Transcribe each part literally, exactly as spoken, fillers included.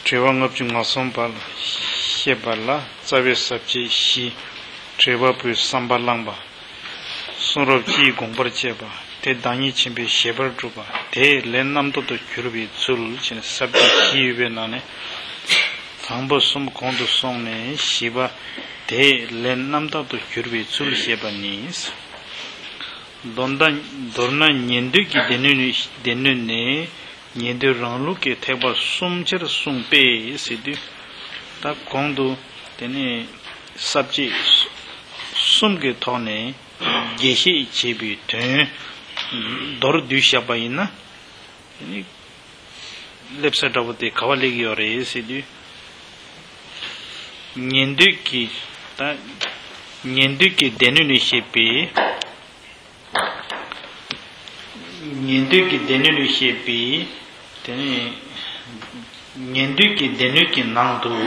དྲི་བ་ལྔ་བཅུ་ང་གསུམ་པ་ལ་བཤད་པ་ལ། རྩ་བའི་ས་བཅད་བཞི། དྲི་བ་པོའི་བསམ་པ་བླངས་པ། གསུང་རབ་སྤྱིའི་དགོངས་པར་བཅས་པ། དེ་བདག་ཉིད་ཆེན་པོའི་བཞེད་པར་གྲུབ་པ། དེའི་ལན་རྣམ་དག་ཏུ་གྱུར་པའི་ཚུལ་བཅས་ས་བཅད་བཞི་ཡོད་པའི་ནང་ནས། དང་པོ་གསུམ་གོང་དུ་སོང་ནས་བཞི་པ། དེའི་ལན་རྣམ་དག་ཏུ་གྱུར་པའི་ཚུལ་བཤད་པ་ནི། མདོར་ན་མདོར་ན་ཉན་ཐོས་ཀྱི་སྡེ་སྣོད་ནི་སྡེ་སྣོད་ནས། ཉན་ཐོས་རང་ལུགས་ཀྱི་ཐེག་པ་གསུམ་ཆར་གསུངས་པས་ཟེར་དུས། ད་གོང་དུ་དེ་ནས་ས་བཅད་གསུམ་གྱི་ཐོག་ནས་རྒྱས་བཤད་བྱས་པའི་དོན་མདོར་བསྡུས་བཞག་པ་ཡིན་ན། དེ་ནི་སླེབས་ས་འདྲ་པོ་དེ་ག་བ་སླེབས་ཀྱི་ཡོད་རེད་ཟེར་དུས། ཉན་ཐོས་ཀྱི་ད་ཉན་ཐོས་ཀྱི་སྡེ་སྣོད་ནས་བཤད་པའི། ཉན་ཐོས་ཀྱི་སྡེ་སྣོད་ལས་བཤད་པའི། དེ་ནས་ཉན་ཐོས་ཀྱི་སྡེ་སྣོད་ཀྱི་ནང་དུ།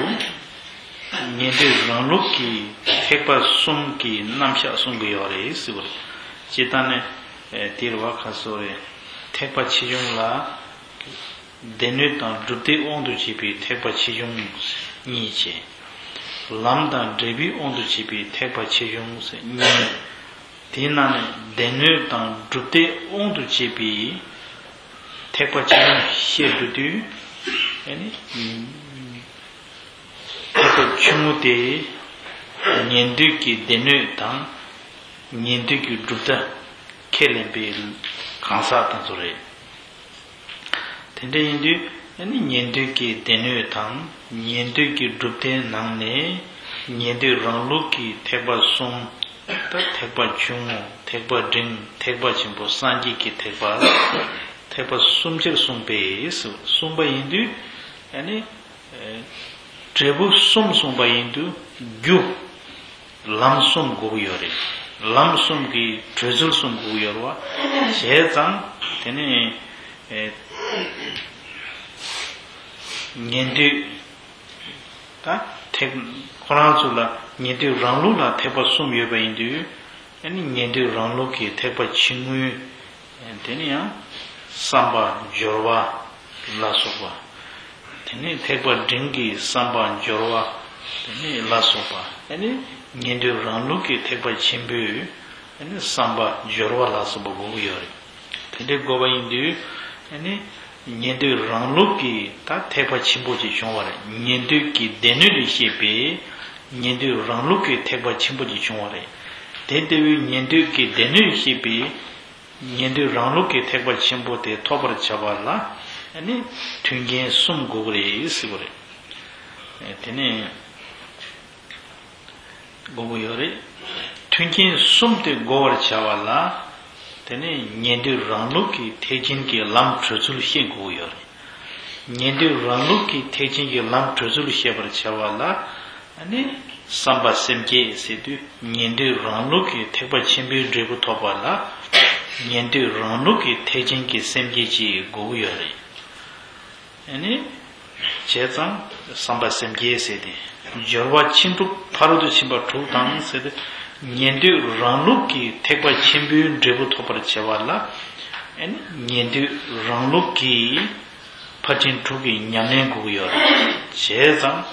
ཉན་ཐོས་རང་ལུགས་ཀྱི་ཐེག་པ་གསུམ་གྱི་རྣམ་གཞག་གསུང་གི་ཡོད་རེད་ཟེར་བ་རེད། སྤྱིར་བཏང་ནས་དེ་རེད་བ། ཁ་སོ་རེད། ཐེག་པ་ཆེ་ཆུང་ལ། སྡེ་སྣོད་དང་སྒྲུབ་སྡེའི་དབང་དུ་བྱས་པའི་ཐེག་པ་ཆེ་ཆུང་གཉིས་བྱས། ལམ་དང་འབྲས་བུའི་དབང་དུ་བྱས་པའི་ཐེག་པ་ཆེ་ཆུང་གཉིས། དེའི་ནང་ནས་སྡེ་སྣོད་དང་སྒྲུབ་སྡེའི་དབང་དུ་བྱས་པའི་ཐེག་པ་ཆེ་ཆུང་བཤད་འགྲོ་དུས། ཨ་ནི་ཐེག་པ་ཆུང་ངུ་དེ་ཉན་ཐོས་ཀྱི་སྡེ་སྣོད་དང་ཉན་ཐོས་ཀྱི་སྒྲུབ་སྡེ་ཁས་ལེན་པའི་གང་ཟག་དེ་ཚོ་རེད། དེ་འདྲ་ཡིན་དུས་ཨ་ནི་ཉན་ཐོས་ཀྱི་སྡེ་སྣོད་དང་ཉན་ཐོས་ཀྱི་སྒྲུབ་སྡེའི་ནང་ནས་ཉན་ཐོས་རང་ལུགས་ཀྱི་ཐེག་པ་གསུམ། ད་ཐེག་པ་ཆུང་ངུ། ཐེག་པ་འབྲིང་། ཐེག་པ་ཆེན་པོ། སངས་རྒྱས་ཀྱི་ཐེག་པ། ཐེག་པ་གསུམ་ཆར་གསུངས་པས་གསུངས་པ་ཡིན་དུས། ཨ་ནི་འབྲས་བུ་གསུམ་གསུངས་པ་ཡིན་དུས་རྒྱུ། ལམ་གསུམ་དགོས་ཀྱི་ཡོད་རེད། ལམ་གསུམ་གྱི་བགྲོད་ཚུལ་གསུམ་དགོས་ཀྱི་ཡོད་རེད་བ། བྱས་ཙང་དེ་ནས་ཨེ་ཉན་ཐོས་ད་ཐེག་ཁོ་རང་ཚོ་ལ་ཉན་ཐོས་རང་ལུགས་ལ་ཐེག་པ་གསུམ་ཡོད་པ་ཡིན་དུས། ཨ་ནི་ཉན་ཐོས་རང་ལུགས་ཀྱི་ཐེག་པ་ཆུང་ངུའི། དེ་ནི་ཡང་བསམ་པ་སྦྱོར་བ་ལ་སོགས་པ། དེ་ནི་ཐེག་པ་འབྲིང་གི་བསམ་པ་སྦྱོར་བ། དེ་ནི་ལ་སོགས་པ། ཨ་ནི་ཉན་ཐོས་རང་ལུགས་ཀྱི་ཐེག་པ་ཆེན་པོའི། ཨ་ནི་བསམ་པ་སྦྱོར་བ་ལ་སོགས་པ་དགོས་ཀྱི་ཡོད་རེད། དེ་འདྲའི་དགོས་པ་ཡིན་དུས། ཨ་ནི་ཉན་ཐོས་རང་ལུགས་ཀྱི་ད་ཐེག་པ་ཆེན་པོ་ཅིག་བྱུང་བ་རེད། ཉན་ཐོས་ཀྱི་སྡེ་སྣོད་ལས་བཤད་པའི་ཉན་ཐོས་རང་ལུགས་ཀྱི་ཐེག་པ་ཆེན་པོ་ཅིག་བྱུང་བ་རེད། དེ་ལྟ་བུའི་ཉན་ཐོས་ཀྱི་སྡེ་སྣོད་ལས་བཤད་པའི། ཉན་ཐོས་རང་ལུགས་ཀྱི་ཐེག་པ་ཆེན་པོ་དེ་ཐོབ་པར་བྱ་བ་ལ། ཨ་ནི་མཐུན་རྐྱེན་གསུམ་དགོས་ཀྱི་རེད་ཟེར་བ་རེད། དེ་ནས་དགོས་ཀྱི་ཡོད་རེད། མཐུན་རྐྱེན་གསུམ་དེ་དགོས་པར་བྱ་བ་ལ། དེ་ནས་ཉན་ཐོས་རང་ལུགས་ཀྱི་ཐེག་ཆེན་གྱི་ལམ་བགྲོད་ཚུལ་ཤེས་དགོས་ཀྱི་ཡོད་རེད། ཉན་ཐོས་རང་ལུགས་ཀྱི་ཐེག་ཆེན་གྱི་ལམ་བགྲོད་ཚུལ་ཤེས་པར་བྱ་བ་ལ། ཨ་ནི་བསམ་པ་སེམས་བསྐྱེད་ཟེར་དུས་ཉན་ཐོས་རང་ལུགས་ཀྱི་ཐེག་པ་ཆེན་པོའི་འབྲས་བུ་ཐོབ་པ་ལ། ཉན་ཐོས་རང་ལུགས་ཀྱི་ཐེག་ཆེན་གྱི་སེམས་བསྐྱེད་ཅིག་དགོས་ཀྱི་ཡོད་རེད། ཨ་ནི་བྱས་ཙང་བསམ་པ་སེམས་བསྐྱེད་ཟེར་ཏེ། སྦྱོར་བ་ཕྱིན་དྲུག་ཕ་རོལ་ཏུ་ཕྱིན་པ་དྲུག་དང་ཟེར་ཏེ། ཉན་ཐོས་རང་ལུགས་ཀྱི་ཐེག་པ་ཆེན་པོའི་འབྲས་བུ་ཐོབ་པར་བྱ་བ་ལ། ཨ་ནི་ཉན་ཐོས་རང་ལུགས་ཀྱི་ཕར་ཕྱིན་དྲུག་གི་ཉམས་ལེན་དགོས་ཀྱི་ཡོད་རེད། བྱས་ཙང་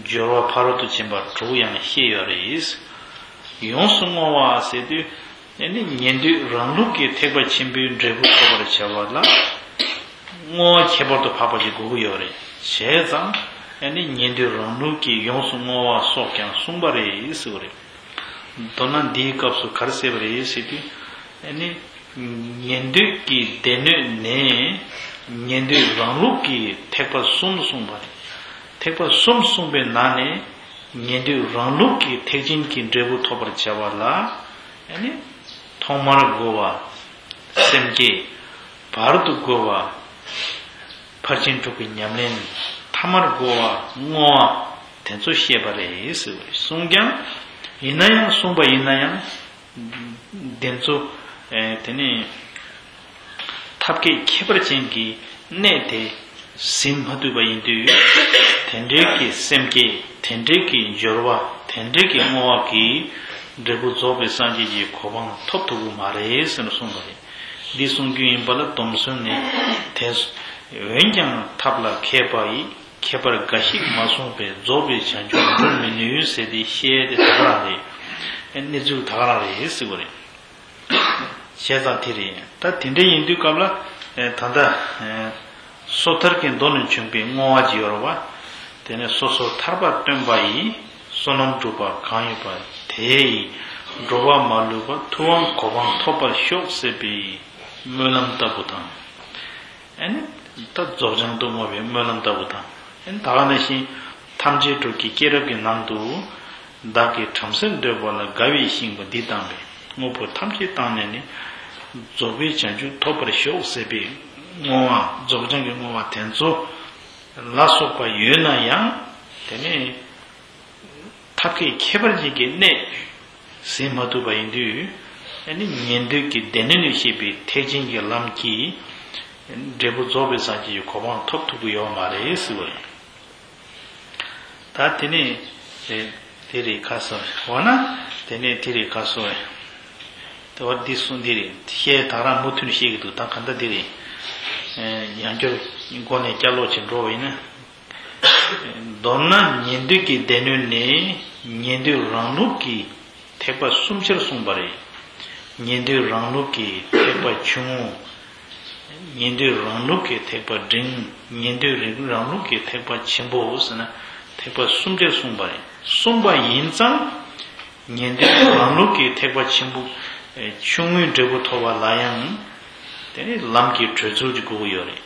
སྦྱོར་བ་ཕ་རོལ་ཏུ་ཕྱིན་པ་དྲུག་ཡང་ཤེས་ཡོད་རེད། ཡོངས་སུ་བསྔོ་བ་ཟེར་དུས། ཨ་ནི་ཉན་ཐོས་རང་ལུགས་ཀྱི་ཐེག་པ་ཆེན་པོའི་འབྲས་བུ་ཐོབ་པར་བྱ་བ་ལ། བསྔོ་བ་ཁྱད་པར་དུ་འཕགས་པ་ཞིག་དགོས་ཀྱི་ཡོད་རེད། བྱས་ཙང་ཨ་ནི་ཉན་ཐོས་རང་ལུགས་ཀྱི་ཡོངས་སུ་བསྔོ་བ་སོགས་ཀྱང་གསུངས་པ་རེད་ཟེར་བ་རེད། མདོར་ན་འདིའི་སྐབས་སུ་ག་རེ་ཟེར་བ་རེད་ཟེར་དུས། ཨ་ནི་ཉན་ཐོས་ཀྱི་སྡེ་སྣོད་ནས་ཉན་ཐོས་རང་ལུགས་ཀྱི་ཐེག་པ་གསུམ་གསུངས་པ་རེད། ཐེག་པ་གསུམ་གསུངས་པའི་ནང་ནས། ཉན་ཐོས་རང་ལུགས་ཀྱི་ཐེག་ཆེན་གྱི་འབྲས་བུ་ཐོབ་པར་བྱ་བ་ལ། ཨ་ནི་ཐོག་མར་དགོས་པ་སེམས་བསྐྱེད། བར་དུ་དགོས་པ་ཕར་ཕྱིན་དྲུག་གི་ཉམས་ལེན། ཐ་མར་དགོས་པ་བསྔོ་བ་དེ་ཚོ་བཤད་པ་རེད་ཟེར་བ་རེད། གསུངས་ཀྱང་། ཡིན་ན་ཡང་གསུངས་པ་ཡིན་ན་ཡང་། དེ་ཚོ་ཨེ་དེ་ནི་ཐབས་མཁས་ཁྱད་པར་ཅན་གྱི་གནད་དེ་ཟིན་མ་ཐུབ་པ་ཡིན་དུས། དེ་འདྲའི་གི་སེམས་བསྐྱེད། དེ་འདྲའི་གི་སྦྱོར་བ། དེ་འདྲའི་གི་བསྔོ་བ་གིས་འབྲས་བུ་རྫོགས་པའི་སངས་རྒྱས་ཀྱི་གོ་འཕང་ཐོབ་ཐུབ་ཀྱི་མ་རེད་ཟེར་ནས་གསུངས་པ་རེད། འདི་གསུང་རྒྱུ་ཡིན་པ་ལ་སྡོམ་གསུམ་ནི་དེ། འོན་ཀྱང་ཐབས་ལ་མཁས་པ་ཡིས། ཁྱད་པར་འགའ་ཞིག་མ་གསུངས་པས་རྫོགས་པའི་བྱང་ཆུབ་འགྲུབ་མི་ནུས་ཟེར་ཏེ་བཤད་དེ་ད་ག་རང་རེད། གནས་ཚུལ་ད་ག་རང་རེད་ཟེར་བ་རེད། བྱས་ཙང་དེ་རེད། ད་དེ་འདྲ་ཡིན་དུས་སྐབས་ལ་ད་ལྟ་སོ་ཐར་གྱི་མདོ་ནས་བྱུང་པའི་བསྔོ་བ་ཅིག་ཡོད་རེད་བ། དེ་ནས་སོ་སོར་ཐར་པ་སྟོན་པ་ཡི། བསོད་ནམས་སྒྲུབ་པ་གང་ཡོད་པ། དེ་ཡི་འགྲོ་བ་མ་ལུས་པ། ཐུབ་དབང་གོ་འཕང་ཐོབ་པར་ཤོག་ཟེར་བའི་སྨོན་ལམ་ལྟ་བུ་དང་། ཨ་ནི་ད་རྫོགས་བྱང་དུ་བསྔོ་བའི་སྨོན་ལམ་ལྟ་བུ་དང་། ཨ་ནི་ད་ག་ནང་བཞིན་ཐམས་ཅད་སྒྲུབ་ཀྱི་སྐྱེས་རབས་ཀྱི་ནང་དུ། བདག་གིས་བྲམ་ཟེར་འདོད་པ་ལ། དགའ་བའི་ཤིང་བུ་འདི་དང་བའི། དངོས་པོ་ཐམས་ཅད་བཏང་ནས་ནི། རྫོགས་པའི་བྱང་ཆུབ་ཐོབ་པར་ཤོག་ཟེར་བའི་བསྔོ་བ། རྫོགས་བྱང་གི་བསྔོ་བ་དེ་ཚོ་ལ་སོགས་པ་ཡོད་ན་ཡང་། དེ་ནི་ཐབས་མཁས་ཁྱད་པར་ཅན་གྱི་གནད་ཟིན་མ་ཐུབ་པ་ཡིན་དུས། ཨ་ནི་ཉན་ཐོས་ཀྱི་སྡེ་སྣོད་ནས་བཤད་པའི་ཐེག་ཆེན་གྱི་ལམ་གྱི་འབྲས་བུ་རྫོགས་པའི་སངས་རྒྱས་ཀྱི་གོ་འཕང་ཐོབ་ཐུབ་ཀྱི་ཡོད་མ་རེད་ཟེར་བ་རེད། ད་དེ་ནས་དེ་རེད་ཁ་སོ་འོ་ན། དེ་ནས་དེ་རེད་ཁ་སོ་དེ་བར་འདི་གསུངས་འདི་རེད། བཤད་ད་རང་མུ་མཐུད་ནས་བཤད་ཀྱི་འདུག་ད་ག་འདྲ་འདི་རེད། ཡང་བསྐྱར་མགོ་ནས་བསྐྱར་ཀློག་བྱེད་འགྲོ་བ་ཡིན་ན། མདོར་ན་ཉན་ཐོས་ཀྱི་སྡེ་སྣོད་ནས་ཉན་ཐོས་རང་ལུགས་ཀྱི་ཐེག་པ་གསུམ་ཆར་གསུངས་པ་རེད། ཉན་ཐོས་རང་ལུགས་ཀྱི་ཐེག་པ་ཆུང་ངུ། ཉན་ཐོས་རང་ལུགས་ཀྱི་ཐེག་པ་འབྲིང་། ཉན་ཐོས་རང་ལུགས་ཀྱི་ཐེག་པ་ཆེན་པོ་ཟེར་ན་ཐེག་པ་གསུམ་ཆར་གསུངས་པ་རེད། གསུངས་པ་ཡིན་ཙང་། ཉན་ཐོས་རང་ལུགས་ཀྱི་ཐེག་པ་ཆེན་པོ་ཆུང་ངུའི་འབྲས་བུ་ཐོབ་པ་ལ་ཡང་། དེ་ནི་ལམ་གྱི་བགྲོད་ཚུལ་གྱི་དགོས་ཀྱི་ཡོད་རེད།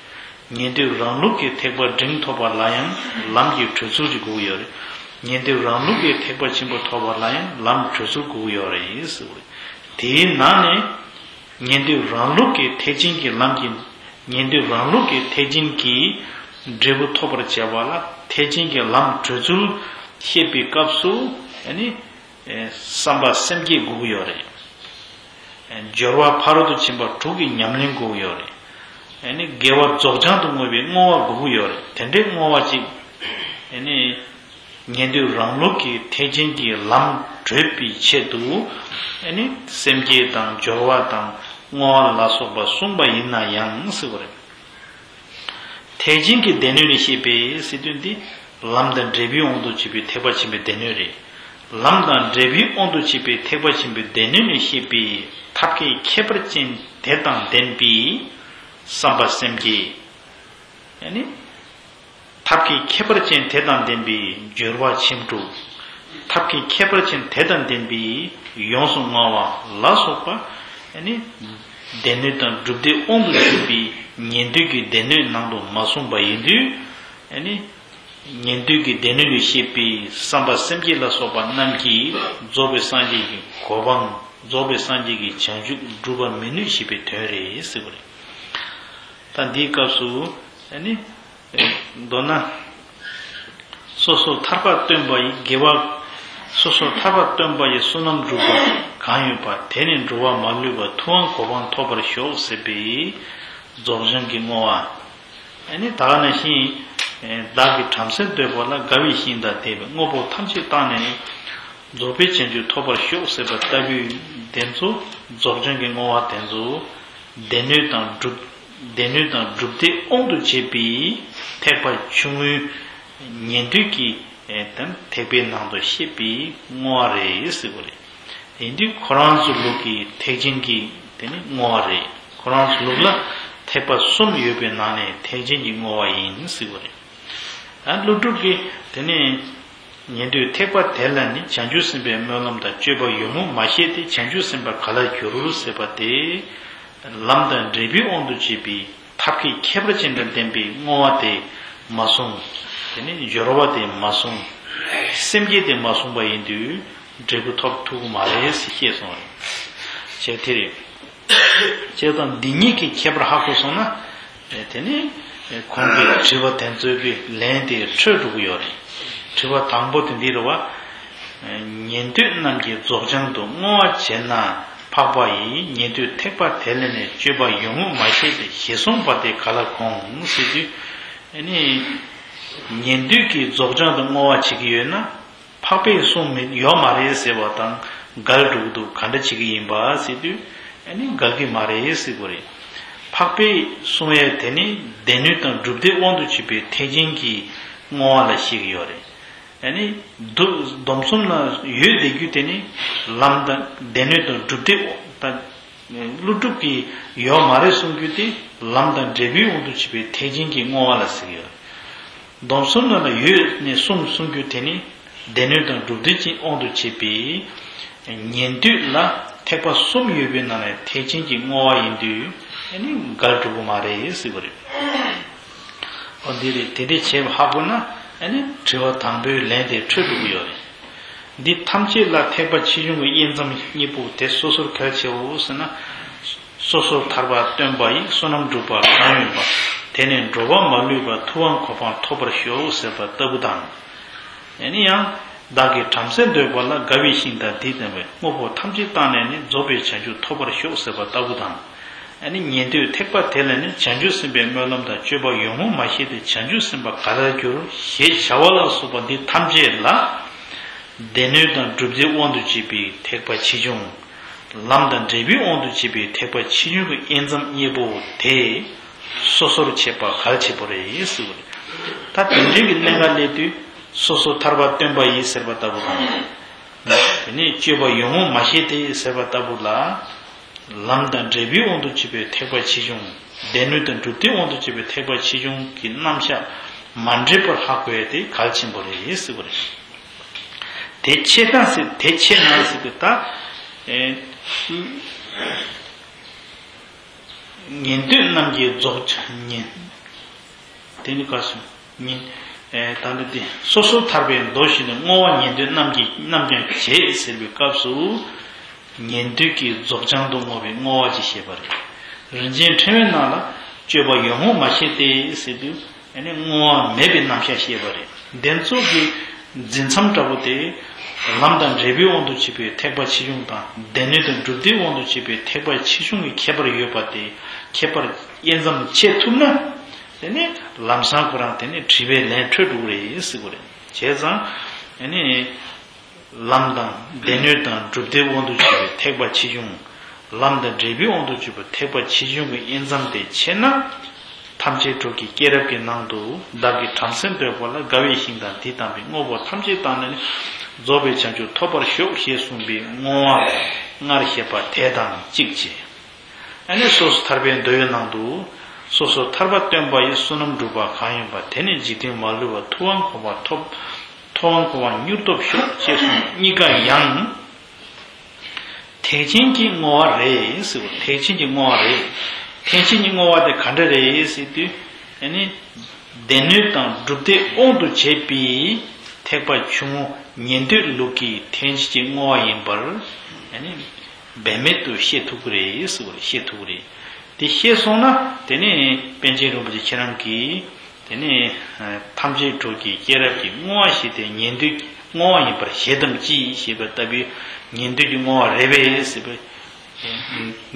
ཉན་ཐོས་རང་ལུགས་ཀྱི་ཐེག་པ་འབྲིང་ཐོབ་པ་ལ་ཡང་ལམ་གྱི་བགྲོད་ཚུལ་གྱི་དགོས་ཀྱི་ཡོད་རེད། ཉན་ཐོས་རང་ལུགས་ཀྱི་ཐེག་པ་ཆེན་པོ་ཐོབ་པ་ལ་ཡང་ལམ་བགྲོད་ཚུལ་དགོས་ཀྱི་ཡོད་རེད་ཟེར་བ་རེད། དེའི་ནང་ནས་ཉན་ཐོས་རང་ལུགས་ཀྱི་ཐེག་ཆེན་གྱི་ལམ་གྱི། ཉན་ཐོས་རང་ལུགས་ཀྱི་ཐེག་ཆེན་གྱི་འབྲས་བུ་ཐོབ་པར་བྱ་བ་ལ་ཐེག་ཆེན་གྱི་ལམ་བགྲོད་ཚུལ་བཤད་པའི་སྐབས་སུ། ཨ་ནི། བསམ་པ་སེམས་བསྐྱེད་དགོས་ཀྱི་ཡོད་རེད། སྦྱོར་བ་ཕ་རོལ་ཏུ་ཕྱིན་པ་དྲུག་གི་ཉམས་ལེན་དགོས་ཀྱི་ཡོད་རེད། ཨ་ནི་དགེ་བ་རྫོགས་བྱང་དུ་བསྔོ་བའི་བསྔོ་བ་དགོས་ཀྱི་ཡོད་རེད། དེ་འདྲའི་བསྔོ་བ་ཅིག་ཨ་ནི་ཉན་ཐོས་རང་ལུགས་ཀྱི་ཐེག་ཆེན་གྱི་ལམ་བགྲོད་པའི་ཆེད་དུ། ཨ་ནི་སེམས་བསྐྱེད་དང་སྦྱོར་བ་དང་བསྔོ་བ་ལ་སོགས་པ་གསུངས་པ་ཡིན་ན་ཡང་ཟེར་བ་རེད། ཐེག་ཆེན་གྱི་སྡེ་སྣོད་ནས་བཤད་པའི་ཟེར་དོན་འདི། ལམ་དང་འབྲས་བུའི་དབང་དུ་བྱས་པའི་ཐེག་པ་ཆེན་པོའི་སྡེ་སྣོད་རེད། ལམ་དང་འབྲས་བུའི་དབང་དུ་བྱས་པའི་ཐེག་པ་ཆེན་པོའི་སྡེ་སྣོད་ནས་བཤད་པའི་ཐབས་མཁས་ཁྱད་པར་ཅན་དེ་དང་ལྡན་པའི་བསམ་པ་སེམས་བསྐྱེད། ཡང་ནི། ཐབས་མཁས་ཁྱད་པར་ཅན་དེ་དང་ལྡན་པའི་སྦྱོར་བ་ཆེན་དྲུག་ཐབས་མཁས་ཁྱད་པར་ཅན་དེ་དང་ལྡན་པའི་ཡོངས་སུ་བསྔོ་བ་ལ་སོགས་པ། ཨ་ནི། སྡེ་སྣོད་དང་སྒྲུབ་སྡེ་དབང་དུ་བྱས་པའི་ཉན་ཐོས་ཀྱི་སྡེ་སྣོད་ནང་དུ་མ་གསུངས་པ་ཡིན་དུས། ཨ་ནི། ཉན་ཐོས་ཀྱི་སྡེ་སྣོད་ལས་བཤད་པའི་བསམ་པ་སེམས་བསྐྱེད་ལ་སོགས་པ་རྣམས་ཀྱིས་རྫོགས་པའི་སངས་རྒྱས་ཀྱི་གོ་འཕང་། རྫོགས་པའི་སངས་རྒྱས་ཀྱི་བྱང་ཆུབ་སྒྲུབ་པར་མི་ནུས་ཞེས་པའི་དོན་རེད་ཟེར་བ་རེད། ད་འདིའི་སྐབས་སུ། ཨ་ནི། མདོར་ན། སོ་སོར་ཐར་པ་སྟོན་པ་ཡི་དགེ་བ། སོ་སོར་ཐར་པ་སྟོན་པ་ཡི་བསོད་ནམས་སྒྲུབ་པ་གང་ཡོད་པ། དེ་ནི་འགྲོ་བ་མ་ལུས་པ། ཐུབ་དབང་གོ་འཕང་ཐོབ་པར་ཤོག་ཟེར་བའི་རྫོགས་བྱང་གི་བསྔོ་བ། ཨ་ནི་ད་ག་ནང་བཞིན། བདག་གིས་བྲམ་ཟེར་འདོད་པ་ལ། དགའ་བའི་ཞིང་དང་ལྡན་པའི། དངོས་པོ་ཐམས་ཅད་བཏང་ནས་ནི། རྫོགས་པའི་བྱང་ཆུབ་ཐོབ་པར་ཤོག་ཟེར་བ་ལྟ་བུའི་དེ་ཚོ་རྫོགས་བྱང་གི་བསྔོ་བ་དེ་ཚོ། སྡེ་སྣོད་དང་སྒྲུབ། སྡེ་སྣོད་དང་སྒྲུབ་སྡེ་དབང་དུ་བྱས་པའི་ཐེག་པ་ཆུང་ངུའི་ཉན་ཐོས་ཀྱི་དམ་ཐེག་པའི་ནང་དུ་བཤད་པའི་བསྔོ་བ་རེད་ཟེར་བ་རེད། ཡིན་དུས་ཁོ་རང་ཚོའི་ལུགས་ཀྱི་ཐེག་ཆེན་གྱི་དེ་ནི་བསྔོ་བ་རེད། ཁོ་རང་ཚོའི་ལུགས་ལ་ཐེག་པ་གསུམ་ཡོད་པའི་ནང་ནས་ཐེག་ཆེན་གྱི་བསྔོ་བ་ཡིན་ཟེར་བ་རེད། ཨ་ཀླུ་སྒྲུབ་ཀྱིས་དེ་ནི། ཉན་ཐོས་ཐེག་པ་དེ་ལ་ནི། བྱང་ཆུབ་སེམས་དཔའི་སྨོན་ལམ་དང་། སྤྱོད་པ་ཡོངས་བསྔོས་མ་བཤད་དེ། བྱང་ཆུབ་སེམས་དཔའ་ག་ལ་འགྱུར་ཟེར་བ་སྟེ། ལམ་དང་འབྲས་བུའི་དབང་དུ་བྱས་པའི་ཐབས་མཁས་ཁྱད་པར་ཅན་དང་ལྡན་པའི་བསྔོ་བ་དེ་མ་གསུངས། དེ་ནི་སྦྱོར་བ་དེ་མ་གསུངས། སེམས་བསྐྱེད་དེ་མ་གསུངས་པ་ཡིན་དུས་འབྲས་བུ་ཐོབ་ཐུབ་ཀྱི་མ་རེད་ཟེར་བཤད་སོང་བ་རེད། བྱས་དེ་རེད། བྱས་ཙང་འདི་གཉིས་ཀྱི་ཁྱད་པར་ཧ་གོ་སོང་ན། དེ་ནི་ཁོང་གི་དྲི་བ་དེ་ཚོའི་གི་ལན་དེ་འཕྲོད་འགྲོ་གི་ཡོད་རེད། དྲི་བ་དང་པོ་དེ་འདི་རེད་བ། ཉན་ཐོས་རྣམས་ཀྱིས་རྫོགས་བྱང་དུ་བསྔོ་བ་བྱས་ན། འཕགས་པ་ཡིས་ཉན་ཐོས་ཐེག་པ་དེ་ལ་ནི། སྤྱོད་པ་ཡོངས་བསྔོས་མ་བཤད་དེ། ཞེས་གསུངས་པ་དེ་ག་ལ་དགོངས་ཟེར་དུས། ཨ་ནི། ཉན་ཐོས་ཀྱིས་རྫོགས་བྱང་དུ་བསྔོ་བ་བྱེད་ཀྱི་ཡོད་ན། འཕགས་པས་གསུངས་མི་ཡོད་མ་རེད་ཟེར་བ་དང་འགལ་འགྲོ་གི་འདུག་ག་འདྲ་བྱེད་ཀྱི་ཡིན་པ་ཟེར་དུས། ཨ་ནི་འགལ་གྱི་མ་རེད་ཟེར་དགོས་རེད། འཕགས་པས་གསུང་ཡས་དེ་ནི་སྡེ་སྣོད་དང་སྒྲུབ་སྡེ་དབང་དུ་བྱས་པའི་ཐེག་ཆེན་གྱི་ བསྔོ་བ་ལ་བཤད་ཀྱི་ཡོད་རེད། ཨ་ནི་སྡོམ་གསུམ་ན་ཡོད་བསྡད་རྒྱུ་དེ་ནི་ལམ་དང་སྡེ་སྣོད་དང་སྒྲུབ་སྡེ་ད་ཀླུ་སྒྲུབ་ཀྱི་ཡོད་མ་རེད་གསུང་རྒྱུ་དེ་ལམ་དང་འབྲས་བུའི་དབང་དུ་བྱས་པའི་ཐེག་ཆེན་གྱི་བསྔོ་བ་ལ་ཟེར་གྱི་ཡོད། སྡོམ་གསུམ་ན་ཡོད་ནས་གསུང་གསུང་རྒྱུ་དེ་ནི་སྡེ་སྣོད་དང་སྒྲུབ་སྡེ་གྱི་དབང་དུ་བྱས་པའི་ཉན་ཐོས་ལ་ཐེག་པ་གསུམ་ཡོད་པའི་ནང་ནས་ཐེག་ཆེན་གྱི་བསྔོ་བ་ཡིན་དུས་ཨ་ནི་འགལ་འགྲོ་གི་མ་རེད་ཟེར་བ་རེད། འོ་འདི་རེད། དེ་འདྲས་བྱས་པ་ཧ་གོ་ན་ཨ་ནི་དྲི་བ་དང་པོའི་ལན་དེ་འཕྲོད་འགྲོ་གི་ཡོད་རེད། འདི་ཐམས་ཅད་ལ་ཐེག་པ་ཆེ་ཆུང་གི་དབྱེ་མཚམས་གཉིས་པོ་དེ་སོ་སོར་གལ་ཆེའོ་ཟེར་ན། སོ་སོར་ཐར་པ་སྟོན་པ་ཡི་བསོད་ནམས་སྒྲུབ་པ་གང་ཡོད་པ། དེ་ནི་འགྲོ་བ་མ་ལུས་པ་ཐུབ་དབང་གོ་འཕང་ཐོབ་པར་ཤོག་ཟེར་བ་ལྟ་བུ་དང་། ཨ་ནི་ཡང་། བདག་གིས་བྲམ་ཟེ་འདོད་པ་ལ། དགའ་བའི་ཞིང་དང་འདི་ལྡན་པའི། དངོས་པོ་ཐམས་ཅད་བཏང་ནས་ནི། རྫོགས་པའི་བྱང་ཆུབ་ཐོབ་པར་ཤོག་ཟེར་བ་ལྟ་བུ་དང་། ཨ་ནི་ཉན་ཐོས་ཐེག་པ་དེ་ལ་ནི། བྱང་ཆུབ་སེམས་དཔའི་སྨོན་ལམ་དང་། སྤྱོད་པ་ཡོངས་བསྔོ་མ་བྱས་ཏེ། བྱང་ཆུབ་སེམས་དཔའ་ག་ལ་འགྱུར། ཞེས་བྱ་བ་ལ་སོགས་པ་འདི་ཐམས་ཅད་ལ། སྡེ་སྣོད་དང་སྒྲུབ་སྡེའི་དབང་དུ་བྱས་པའི་ཐེག་པ་ཆེ་ཆུང་། ལམ་དང་འབྲས་བུའི་དབང་དུ་བྱས་པའི་ཐེག་པ་ཆེ་ཆུང་གི་དབྱེ་མཚམས་གཉིས་པོ་དེ། སོ་སོར་ཕྱེ་བ་གལ་ཆེ་པོ་རེད་ཟེར་བ་རེད། ད་དེ་འདྲའི་གི་གནད་འགག་སླེབས་དུས་སོ་སོ་ཐར་པ་སྟོན་པ་ཡིས་ཟེར་བ་ལྟ་བུ་དང་། དེ་ནས་སྤྱོད་པ་ཡོངས་བསྔོ་མ་བྱས་ཏེ་ཟེར་བ་ལྟ་བུ་ལ། ལམ་དང་འབྲས་བུའི་དབང་དུ་བྱས་པའི་ཐེག་པ་ཆེ་ཆུང་། སྡེ་སྣོད་དང་སྒྲུབ་སྡེའི་དབང་དུ་བྱས་པའི་ཐེག་པ་ཆེ་ཆུང་གི་རྣམ་གཞག་མ་འདྲེས་པར་ཧ་གོ་ཡ་དེ་གལ་ཆེན་པོ་རེད་ཟེར་བ་རེད། དེ་ཆེ་ན་ཟེར་དེ་ཆེ་ན་ཟེར་དུས་ད། ཨེ། ཉན་ཐོས་རྣམས་ཀྱིས་རྫོགས་ཆ་ཉན། དེ་ནི་བཀའ་སོང་ཉན། ཨེ་ད་ནི་དེ་སོ་སོ་ཐར་པའི་མདོ་ཞིག་ནི་བསྔོ་བ་ཉན་ཐོས་རྣམས་ཀྱིས་རྣམས་ཀྱང་བྱེད་ཟེར་བའི་སྐབས་སུ། ཉན་ཐོས་ཀྱིས་རྫོགས་བྱང་དུ་བསྔོ་བའི་བསྔོ་བ་ཅིག་བཤད་པ་རེད། རིན་ཆེན་ཕྲེང་བའི་ནང་ལ་སྤྱོད་པ་ཡོངས་བསྔོ་མ་བྱས་ཏེ་ཟེར་དུས། ཨ་ནི་བསྔོ་བ་མེད་པའི་རྣམ་གཞག་བཤད་པ་རེད། དེ་ཚོ་གི་འཛིན་མཚམས་འདྲ་པོ་དེ། ལམ་དང་འབྲས་བུའི་དབང་དུ་བྱས་པའི་ཐེག་པ་ཆེ་ཆུང་དང་སྡེ་སྣོད་དང་སྒྲུབ་སྡེའི་དབང་དུ་བྱས་པའི་ཐེག་པ་ཆེ་ཆུང་གི་ཁྱད་པར་ཡོད་པ་དེ། ཁྱད་པར་དབྱེ་མཚམས་ཕྱེ་ཐུབ་ན། དེ་ནི་ལམ་སང་ཁོ་རང་དེ་ནི་དྲི་བའི་ལན་འཕྲོད་འགྲོ་གི་རེད་ཟེར་གི་རེད། བྱས་ཙང་། ཨ་ནི། ལམ་དང་སྡེ་སྣོད་དང་སྒྲུབ་སྡེའི་དབང་དུ་གྱུར་པའི་ཐེག་པ་ཆེ་ཆུང་། ལམ་དང་འབྲས་བུའི་དབང་དུ་གྱུར་པའི་ཐེག་པ་ཆེ་ཆུང་གི་དབྱེ་མཚམས་དེ་ཕྱེ་ན། ཐམས་ཅད་གྲོགས་ཀྱི་སྐྱེས་རབས་ཀྱི་ནང་དུ་བདག་གིས་བྲམ་ཟེ་འདོད་པ་ལ། དགའ་བའི་ཞིང་དང་འདི་ལྡན་པའི། དངོས་པོ་ཐམས་ཅད་བཏང་ནས་ནི། རྫོགས་པའི་བྱང་ཆུབ་ཐོབ་པར་ཤོག་ཞེས་གསུངས་པའི་བསྔོ་བ་སྔར་བཤད་པ་དེ་དང་གཅིག་བྱས། ཨ་ནི་སོ་སོ་ཐར་པའི་མདོའི་ནང་དུ། སོ་སོ་ཐར་པ་སྟོན་པ་ཡི། བསོད་ནམས་སྒྲུབ་པ་གང་ཡིན་པ། དེ་ནི་འཇིག་རྟེན་མ་ལུས་པ། ཐུབ་དབང་གོ་འཕང་ཐོབ། ཐུབ་དབང་གོ་འཕང་མྱུར་ཐོབ་ཤོག་ཅེས་གསུངས། གཉིས་ཀ་ཡང་། ཐེག་ཆེན་གྱི་བསྔོ་བ་རེད་ཟེར་བ། ཐེག་ཆེན་གྱི་བསྔོ་བ་རེད། ཐེག་ཆེན་གྱི་བསྔོ་བ་དེ་ག་འདྲ་རེད་ཟེར་དུས། ཨ་ནི། སྡེ་སྣོད་དང་སྒྲུབ་སྡེ་དབང་དུ་བྱས་པའི་ཐེག་པ་ཆུང་ངུ་ཉན་ཐོས་ལུགས་ཀྱི་ཐེག་ཆེན་གྱི་བསྔོ་བ་ཡིན་པར། ཨ་ནི། འབད་མེད་དུ་ཤེས་ཐུབ་ཀྱི་རེད་ཟེར་བ་རེད། ཤེས་ཐུབ་ཀྱི་རེད། དེ་ཤེས་སོང་ན་དེ་ནི་པཎ་ཆེན་རིན་པོ་ཆེ་ཁྱེད་རང་གིས་དེ་ནི་ཐམས་ཅད་གྲོགས་ཀྱི་སྐྱེས་རབས་ཀྱི་བསྔོ་བ་ཞེས་ཏེ་ཉན་ཐོས་ཀྱི་བསྔོ་བ་ཡིན་པར་ཞེ་དམ་ཅིག་ཞེས་པ་ལྟ་བུའི་ཉན་ཐོས་ཀྱི་བསྔོ་བ་རེད་པས་ཟེར་བའི་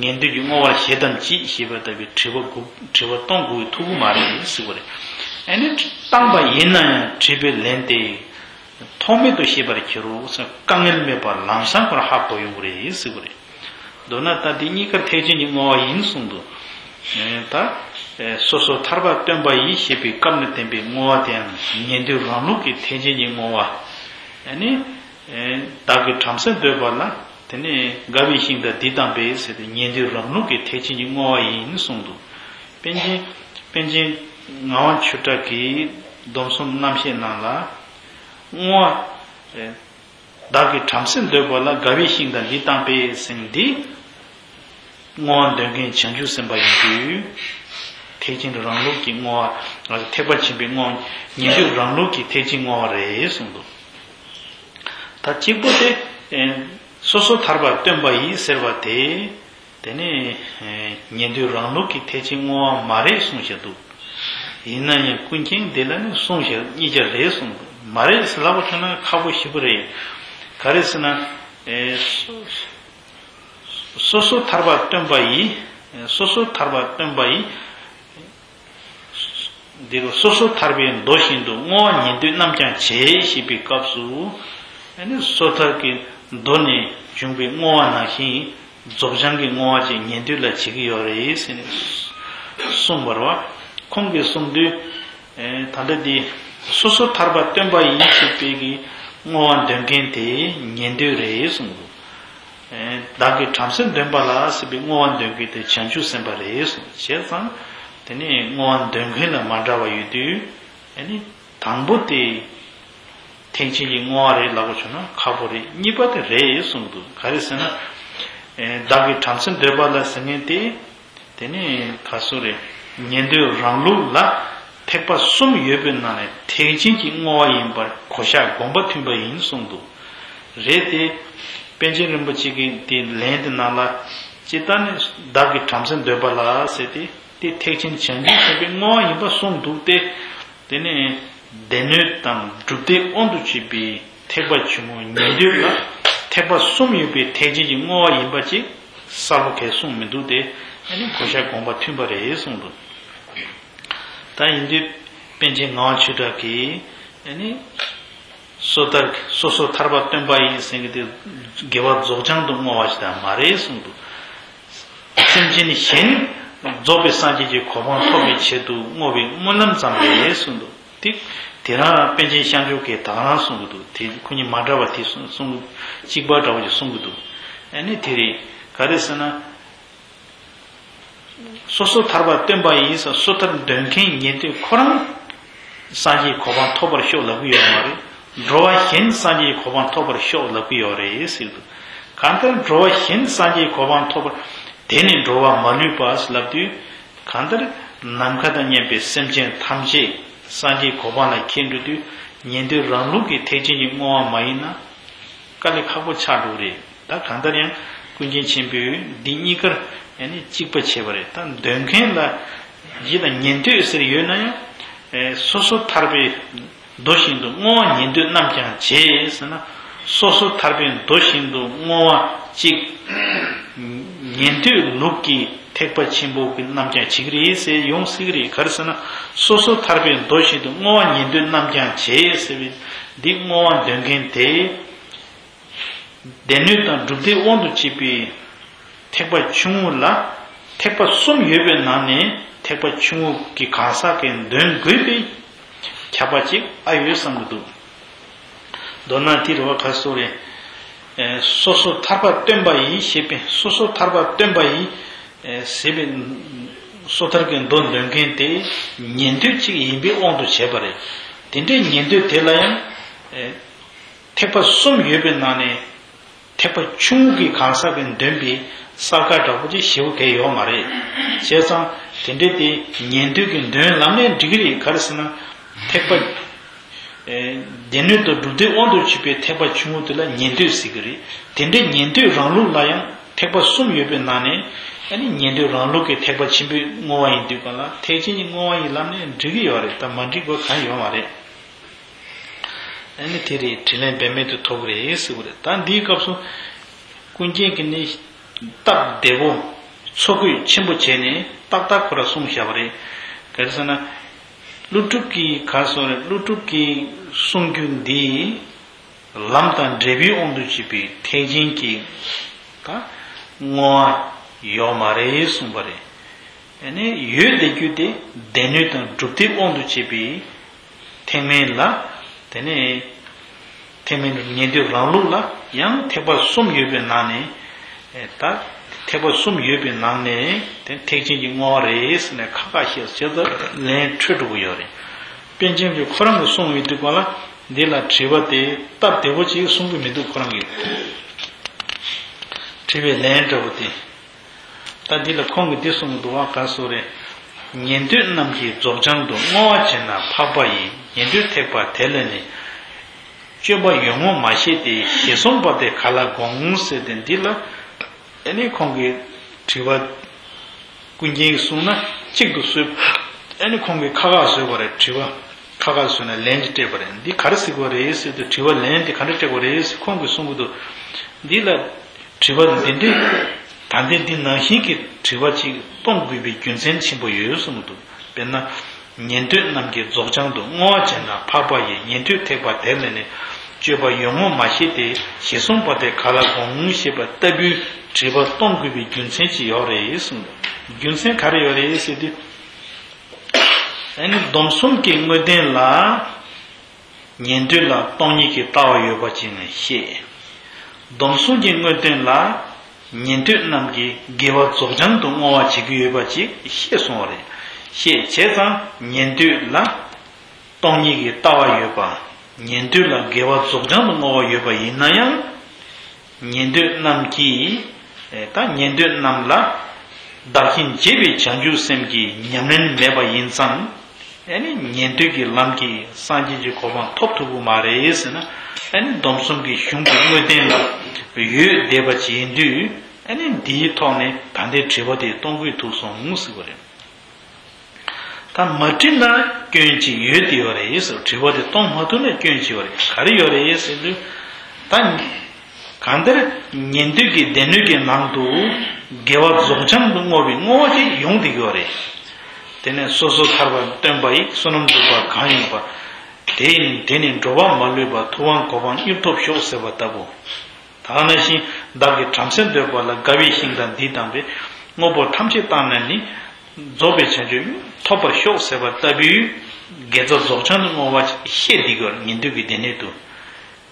ཉན་ཐོས་ཀྱི་བསྔོ་བར་ཞེ་དམ་ཅིག་ཞེས་པ་ལྟ་བུའི་དྲི་བ་དགུ་དྲི་བ་གཏོང་དགོས་ཐུག་གི་མ་རེད་ཟེར་བ་རེད། ཨ་ནི་བཏང་པ་ཡིན་ན་ཡང་དྲིས་པའི་ལན་དེ། ཐོགས་མེད་དུ་ཤེས་པར་གྱུར་རོ་ཟེར། དཀའ་ངལ་མེད་པར་ལམ་སང་ཁོ་རང་ཧ་གོ་ཡོང་གི་རེད་ཟེར་གི་རེད། མདོར་ན་ད་དེ་གཉིས་ཀ་ཐེག་ཆེན་གྱི་བསྔོ་བ་ཡིན་གསུངས་འདུག་ད་སོ་སོ་ཐར་པ་སྟོན་པ་ཡིས་ཞེས་པའི་སྐབས་ནས་བསྟན་པའི་བསྔོ་བ་དེའང་ཉན་ཐོས་རང་ལུགས་ཀྱི་ཐེག་ཆེན་གྱི་བསྔོ་བ། ཨ་ནི། བདག་གིས་བྲམ་ཟེ་འདོད་པ་ལ། དེ་ནི་དགའ་བའི་ཞིང་དང་འདི་ལྡན་པས་ཟེར་ཏེ་ཉན་ཐོས་རང་ལུགས་ཀྱི་ཐེག་ཆེན་གྱི་བསྔོ་བ་ཡིན་གསུངས་འདུག་པཎ་ཆེན་པཎ་ཆེན་ངག་དབང་ཆོས་གྲགས་ཀྱིས་སྡོམ་གསུམ་རྣམ་བཤད་ནང་ལ། བསྔོ་བ། བདག་གིས་བྲམ་ཟེ་འདོད་པ་ལ། དགའ་བའི་ཞིང་དང་འདི་ལྡན་པས་ཟེར་འདི། བསྔོ་བ་འདོན་མཁན་བྱང་ཆུབ་སེམས་དཔའ་ཡིན་དུས། ཐེག་ཆེན་རང་ལུགས་ཀྱི་བསྔོ་བ། ཐེག་པ་ཆེན་པོའི་བསྔོ་བ། ཉན་ཐོས་རང་ལུགས་ཀྱི་ཐེག་ཆེན་བསྔོ་བ་རེད་གསུངས་འདུག་ད་གཅིག་པོ་དེ། སོ་སོ་ཐར་པ་སྟོན་པ་ཡིས་ཟེར་བ་དེ། དེ་ནི་ཉན་ཐོས་རང་ལུགས་ཀྱི་ཐེག་ཆེན་བསྔོ་བ་མ་རེད་གསུངས་བཞག་འདུག་ཡིན་ན་ཡང་ཀུན་མཁྱེན་འདི་ལ་ནི་གསུངས་བཞག་གཉིས་ཆ་རེད་གསུངས་འདུག་མ་རེད་ཟེར་ལབ་པ་བྱུང་ན་ཁག་པོ་ཞེ་པོ་རེད། ག་རེ་ཟེར་ན། སོ་སོ་ཐར་པ་སྟོན་པ་ཡིས། སོ་སོ་ཐར་པ་སྟོན་པ་ཡིས། འདི་རུ་སོ་སོ་ཐར་པའི་མདོ་བཞིན་དུ་བསྔོ་བ་ཉན་ཐོས་རྣམས་ཀྱང་བྱེད་ཞེས་པའི་སྐབས་སུ། ཨ་ནི་སོ་ཐར་གྱི་མདོ་ནས་བྱུང་བའི་བསྔོ་བ་ནང་བཞིན་རྫོགས་བྱང་གི་བསྔོ་བ་ཅིག་ཉན་ཐོས་ལ་བྱེད་ཀྱི་ཡོད་རེད་ཟེར་ནས་གསུངས་པ་རེད་བ། ཁོང་གིས་གསུངས་དུས། ད་ལྟ་འདི་ སོ་སོ་ཐར་པ་སྟོན་པ་ཡིན་ཞེས་པའི་གི་བསྔོ་བ་འདོན་མཁན་དེ་ཉན་ཐོས་རེད་གསུངས་འདུག། ཨེ། བདག་གིས་བྲམ་ཟེ་འདོན་པ་ལ་ཟེར་བའི་བསྔོ་བ་འདོན་མཁན་དེ་བྱང་ཆུབ་སེམས་དཔའ་རེད་གསུངས། བྱས་ཙང་དེ་ནས་བསྔོ་བ་འདོན་མཁན་ལ་མ་འདྲ་བ་ཡོད་དུས། ཨ་ནི་དང་པོ་དེ་ཐེག་ཆེན་གྱི་བསྔོ་བ་རེད་ལབ་དགོས་བྱུང་ན་ཁག་པོ་རེད། གཉིས་པ་དེ་རེད་གསུངས་འདུག། ག་རེ་ཟེར་ན། ཨེ། བདག་གིས་བྲམ་ཟེ་འདོན་པ་ལ་ཟེར་མཁན་དེ། དེ་ནས་ག་སོ་རེད། ཉན་ཐོས་རང་ལུགས་ལ་ཐེག་པ་གསུམ་ཡོད་པའི་ནང་ནས་ཐེག་ཆེན་གྱི་བསྔོ་བ་ཡིན་པར་གོ་བྱ་དགོངས་པ་མཐུན་པ་ཡིན་གསུངས་འདུག། རེད་དེ། པཎ་ཆེན་རིན་པོ་ཆེ་གིས་དེ་ལན་དེ་ནང་ལ། ཇི་ལྟར་ནི་བདག་གིས་བྲམ་ཟེ་འདོན་པ་ལ་ཟེར་ཏེ། དེ་ཐེག་ཆེན་བྱང་ཆུབ་སེམས་དཔའི་བསྔོ་བ་ཡིན་པ་གསུངས་འདུག་སྟེ། དེ་ནས་སྡེ་སྣོད་དང་སྒྲུབ་སྡེ་དབང་དུ་བྱས་པའི་ཐེག་པ་ཆུང་ངུ་ཉན་ཐོས་ལ་ཐེག་པ་གསུམ་ཡོད་པའི་ཐེག་ཆེན་གྱི་བསྔོ་བ་ཡིན་པ་ཅིག་གསལ་པོ་གས་གསུངས་མི་འདུག་སྟེ། ཨ་ནི་གོ་བྱ་དགོངས་པ་མཐུན་པ་རེད་གསུངས་འདུག། ད་ཡིན་དུས་པཎ་ཆེན་ངག་དབང་ཆོས་གྲགས་ཀྱིས། ཨ་ནི་སོ་ཐར། སོ་སོ་ཐར་པ་སྟོན་པ་ཡིན་ཟེར་མཁན་དེ་དགེ་བ་རྫོགས་བྱང་དུ་བསྔོ་བ་ཞིག་དང་མ་རེད་གསུངས་འདུག། སེམས་ཅན་གཞན་རྫོགས་པའི་སངས་རྒྱས་ཀྱི་གོ་འཕང་ཐོབ་པའི་ཆེད་དུ་བསྔོ་བའི་སྨོན་ལམ་ཙམ་རེད་གསུངས་འདུག། དེ་དེ་རང་པཎ་ཆེན་ཤངས་ཆོས་ཀྱིས་ད་ག་རང་གསུང་གི་འདུག། དེ་ཁོ་གཉིས་མ་འདྲ་བ་དེ་གསུང་། གསུང་གཅིག་པ་འདྲ་བོ་ཞིག་གསུང་གི་འདུག། ཨ་ནི་དེ་རེད། ག་རེ་ཟེར་ན། སོ་སོ་ཐར་པ་སྟོན་པ་ཡིན་ཟེར་སོ་ཐར་འདོན་མཁན་ཉན་ཐོས་ཁོ་རང་སངས་རྒྱས་གོ་འཕང་ཐོབ་པར་ཤོག་ལབ་ཀྱི་ཡོད་མ་རེད། འགྲོ་བ་གཞན་སངས་རྒྱས་གོ་འཕང་ཐོབ་པར་ཤོག་ལབ་ཀྱི་ཡོད་རེད་ཟེར་གྱི་འདུག། གང་ལྟར་འགྲོ་བ་གཞན་སངས་རྒྱས་གོ་འཕང་ཐོབ་པར། དེ་ནི་འགྲོ་བ་མ་ལུས་པ་ལབ་དུས། གང་ལྟར་ནམ་མཁའ་དང་མཉམ་པའི་སེམས་ཅན་ཐམས་ཅད་སངས་རྒྱས་གོ་འཕང་ལ་འཁྱེར་འགྲོ་དུས། ཉན་ཐོས་རང་ལུགས་ཀྱི་ཐེག་ཆེན་གྱི་བསྔོ་བ་མ་ཡིན་ན། དཀའ་ལས་ཁག་པོ་ཆགས་འགྲོ་གི་རེད། ད་གང་ལྟར་ཡང་ཀུན་མཁྱེན་ཆེན་པོས་འདི་གཉིས་ཀར་ཨ་ནི་གཅིག་པ་བྱས་པ་རེད། ད་འདོན་མཁན་ལ་ཡིད་ལ་ཉན་ཐོས་ཟེར་ཡོད་ན་ཡང་། ཨེ། སོ་སོ་ཐར་པའི་མདོ་བཞིན་དུ་བསྔོ་བ་ཉན་ཐོས་རྣམས་ཀྱང་བྱེད་ཟེར་ན། སོ་སོ་ཐར་པའི་མདོ་བཞིན་དུ་བསྔོ་བ་གཅིག། ཉན་ཐོས་ལུགས་ཀྱི་ཐེག་པ་ཆེན་པོ་གི་རྣམས་ཀྱང་བྱེད་ཀྱི་རེད་ཟེར་ཡོང་སྲིད་ཀྱི་རེད། ག་རེ་ཟེར་ན། སོ་སོ་ཐར་པའི་མདོ་བཞིན་དུ་བསྔོ་བ་ཉན་ཐོས་རྣམས་ཀྱང་བྱེད་ཟེར་བའི་འདི་བསྔོ་བ་འདོན་མཁན་དེ། སྡེ་སྣོད་དང་སྒྲུབ་སྡེ་དབང་དུ་བྱས་པའི་ཐེག་པ་ཆུང་ངུ་ལ་ཐེག་པ་གསུམ་ཡོད་པའི་ནང་ནས་ཐེག་པ་ཆུང་ངུ་གི་གང་ཟག་གིས་འདོན་དགོས་པའི་ཁྱབ་པ་ཅིག་ཨ་ཡོད་བསམ་གྱི་འདུག། མདོར་ན་དེ་རེད་བ། ག་སོ་རེད། ཨེ། སོ་སོ་ཐར་པ་སྟོན་པ་ཡིས་ཞེས་པའི། སོ་སོ་ཐར་པ་སྟོན་པ་ཡིས། ཨེ། ཟེར་བའི་སོ་ཐར་གྱི་མདོ་འདོན་མཁན་དེ་ཉན་ཐོས་གཅིག་ཡིན་པའི་དབང་དུ་བྱས་པ་རེད། དེ་འདྲའི་ཉན་ཐོས་དེ་ལ་ཡང་། ཨེ། ཐེག་པ་གསུམ་ཡོད་པའི་ནང་ནས་ཐེག་པ་ཆུང་ངུ་གི་གང་ཟག་གིས་འདོན་པའི་གསལ་ཁ་འདྲ་པོ་ཅིག་ཞེ་པོ་གས་ཡོད་མ་རེད། བྱས་ཙང་དེ་འདྲའི་དེ་ཉན་ཐོས་ཀྱིས་འདོན་ལབ་ནའི་འགྲིག་གི་རེད། ག་རེ་ཟེར་ན། ཐེག་པ། ཨེ། སྡེ་སྣོད་དང་སྒྲུབ་སྡེ་དབང་དུ་བྱས་པའི་ཐེག་པ་ཆུང་ངུ་དེ་ལ་ཉན་ཐོས་ཟེར་གྱི་རེད། དེ་འདྲའི་ཉན་ཐོས་རང་ལུགས་ལ་ཡང་ཐེག་པ་གསུམ་ཡོད་པའི་ནང་ནས། ཨ་ནི་ཉན་ཐོས་རང་ལུགས་ཀྱི་ཐེག་པ་ཆེན་པོའི་བསྔོ་བ་ཡིན་དུས་གང་ལ་ཐེག་ཆེན་གྱི་བསྔོ་བ་ཡིན་ལབ་ནའི་འགྲིག་གི་ཡོད་རེད། ད་མ་འགྲིག་དགོས་གང་ཡོད་མ་རེད། ཨ་ནི་དེ་རེད། དྲིས་ལན་འབད་མེད་དུ་ཐོབ་ཀྱི་རེད་ཟེར་གྱི་རེད། ད་འདིའི་སྐབས་སུ་ཀུན་མཁྱེན་གྱིས་ནི་སྟབས་བདེ་པོ་ཚོ་བཀོད་ཆེན་པོ་བྱས་ནས་ཏག་ཏག་ཁོ་ར་གསུངས་བཞག་པ་རེད། ག་རེ་ཟེར་ན། ཀླུ་སྒྲུབ་ཀྱིས། ག་སོ་རེད། ཀླུ་སྒྲུབ་ཀྱིས་གསུང་རྒྱུ་འདི་ལམ་དང་འབྲས་བུའི་དབང་དུ་བྱས་པའི་ཐེག་ཆེན་གྱི་ད་བསྔོ་བ་ཡོད་མ་རེད་གསུངས་པ་རེད། ཨ་ནི་ཡོད་བསྡད་རྒྱུ་དེ་སྡེ་སྣོད་དང་སྒྲུབ་སྡེ་དབང་དུ་བྱས་པའི་ཐེག་དམན་ལ། དེ་ནས་ཐེག་དམན་ཉན་ཐོས་རང་ལུགས་ལ་ཡང་ཐེག་པ་གསུམ་ཡོད་པའི་ནང་ནས། ཨེ། ད་ཐེག་པ་གསུམ་ཡོད་པའི་ནང་ནས་དེ་ཐེག་ཆེན་གྱི་བསྔོ་བ་རེད་ཟེར་ནས་ཁ་ཁ་བཤད་བྱས་ཙང་ལན་འཕྲོད་འགྲོ་གི་ཡོད་རེད། པཎ་ཆེན་གྱིས་ཁོ་རང་གིས་གསུངས་ཡོད་དུས་གང་ལ་འདི་ལ་དྲི་བ་དེ་སྟབས་བདེ་པོ་ཅིག་གསུང་གི་མི་འདུག། ཁོ་རང་གིས་དྲི་བའི་ལན་འདྲ་པོ་དེ། ད་འདི་ལ་ཁོང་གིས་འདི་གསུངས་འདུག་བ། ག་སོ་རེད། ཉན་ཐོས་རྣམས་ཀྱིས་རྫོགས་བྱང་དུ། བསྔོ་བ་བྱས་ན་འཕགས་པ་ཡི། ཉན་ཐོས་ཐེག་པ་དེ་ལས་ནི། སྤྱོད་པ་ཡོན་ངོ་མ་ཤེས་ཏེ། ཞེ་སོང་བ་དེ་ག་ལ་དགོངས་ཟེར་ཏེ། འདི་ལ་ཨ་ནི་ཁོང་གིས་དྲི་བ། ཀུན་མཁྱེན་གྱིས་གསུངས་ན་གཅིག་ཏུ་བཟོས། ཨ་ནི་ཁོང་གིས་ཁ་ཁ་བཟོས་པ་རེད། དྲི་བ་ཁ་ཁ་བཟོས་ནས་ལན་ཅིག་སྤྲད་པ་རེད། འདི་ག་རེ་ཟེར་དགོས་རེད་ཟེར་དུས། དྲི་བ་ལན་དེ་ག་འདྲ་སྤྲད་དགོས་རེད་ཟེར་ཁོང་གིས་གསུང་གི་འདུག། འདི་ལ་དྲི་བ་འདི་འདྲའི། ད་ལྟའི་འདི་ནང་བཞིན་གྱི་དྲི་བ་ཅིག་གཏོང་དགོས་པའི་རྒྱུ་མཚན་ཆེན་པོ་ཡོད་གསུངས་གི་འདུག། དཔེར་ན། ཉན་ཐོས་རྣམས་ཀྱིས་རྫོགས་བྱང་དུ། བསྔོ་བ་བྱས་ན་འཕགས་པ་ཡི། ཉན་ཐོས་ཐེག་པ་དེ་ལས་ནི། སྤྱོད་པ་ཡོན་ངོ་མ་ཤེས་ཏེ། ཞེ་སོང་བ་དེ་ག་ལ་དགོངས་ཞེས་པ་ལྟ་བུའི་དྲི་བ་གཏོང་དགོས་པའི་རྒྱུ་མཚན་ཅིག་ཡོད་རེད་གསུངས་འདུག། རྒྱུ་མཚན་ག་རེ་ཡོད་རེད་ཟེར་དུས། ཨ་ནི་སྡོམ་གསུམ་གྱི་དངོས་བསྟན་ལ་ ཉན་ཐོས་ལ་སྟོང་ཉིད་ཀྱི་ལྟ་བ་ཡོད་པ་ཅིག་ནི་བཤད། སྡོམ་གསུམ་གྱི་དངོས་བསྟན་ལ་ཉན་ཐོས་རྣམས་ཀྱིས་དགེ་བ་རྫོགས་བྱང་དུ་བསྔོ་བ་བྱེད་ཀྱི་ཡོད་པ་ཅིག་བཤད་སོང་བ་རེད། བཤད་བྱས་ཙང་ཉན་ཐོས་ལ་སྟོང་ཉིད་ཀྱི་ལྟ་བ་ཡོད་པ། ཉན་ཐོས་ལ་དགེ་བ་རྫོགས་བྱང་དུ་བསྔོ་བ་ཡོད་པ་ཡིན་ན་ཡང་། ཉན་ཐོས་རྣམས་ཀྱིས། ད་ཉན་ཐོས་རྣམས་ལ་བདག་གཞན་བརྗེ་བའི་བྱང་ཆུབ་སེམས་ཀྱི་ཉམས་ལེན་མེད་པ་ཡིན་ཙང་། ཨ་ནི་ཉན་ཐོས་ཀྱི་ལམ་གྱིས་སངས་རྒྱས་ཀྱི་གོ་འཕང་ཐོབ་ཐུབ་ཀྱི་མ་རེད་ཟེར་ན། ཨ་ནི་སྡོམ་གསུམ་གྱི་གཞུང་གི་དངོས་བསྟན་ལ་ཡོད་བསྡད་པ་ཅིག་ཡིན་དུས། ཨ་ནི་འདིའི་ཐོག་ནས་ད་ལྟའི་དྲི་བ་དེ་གཏོང་དགོས་ཐུག་སོང་ཟེར་བ་རེད། ད་མ་དྲིས་ན་སྐྱོན་ཅིག་ཡོད་དེ་ཡོད་རེད་ཟེར། དྲི་བ་དེ་གཏོང་མ་ཐུབ་ན་སྐྱོན་ཅིག་ཡོད་རེད། ག་རེ་ཡོད་རེད་ཟེར་དུས། ད་གང་ལྟར་ཉན་ཐོས་ཀྱི་སྡེ་སྣོད་ཀྱི་ནང་དུ་དགེ་བ་རྫོགས་བྱང་དུ་བསྔོ་བའི་བསྔོ་བ་ཅིག་ཡོང་བསྡད་ཡོད་རེད། དེ་ནས་སོ་སོ་ཐར་པར་སྟོན་པ་ཡི་བསོད་ནམས་འགྲུབ་པ་གང་ཡིན་པ། དེ་ཡིན་དེ་ནི་འགྲོ་བ་མ་ལུས་པ། ཐུབ་དབང་གོ་འཕང་མྱུར་ཐོབ་ཤོག་ཟེར་བ་ལྟ་བུ། ད་ག་ནང་བཞིན་བདག་གིས་བྲམ་ཟེ་འདོད་པ་ལ། དགའ་བའི་ཞིང་དང་འདི་དམ་པའི། དངོས་པོ་ཐམས་ཅད་བཏང་ནས་ནི། རྫོགས་པའི་བྱང་ཆུབ་ཐོབ་པར་ཤོག་ཟེར་བ་ལྟ་བུའི་དགེ་རྩ་རྫོགས་བྱང་དུ་བསྔོ་བ་བཤད་འདི་གར་ཉན་ཐོས་ཀྱི་སྡེ་སྣོད་དུ།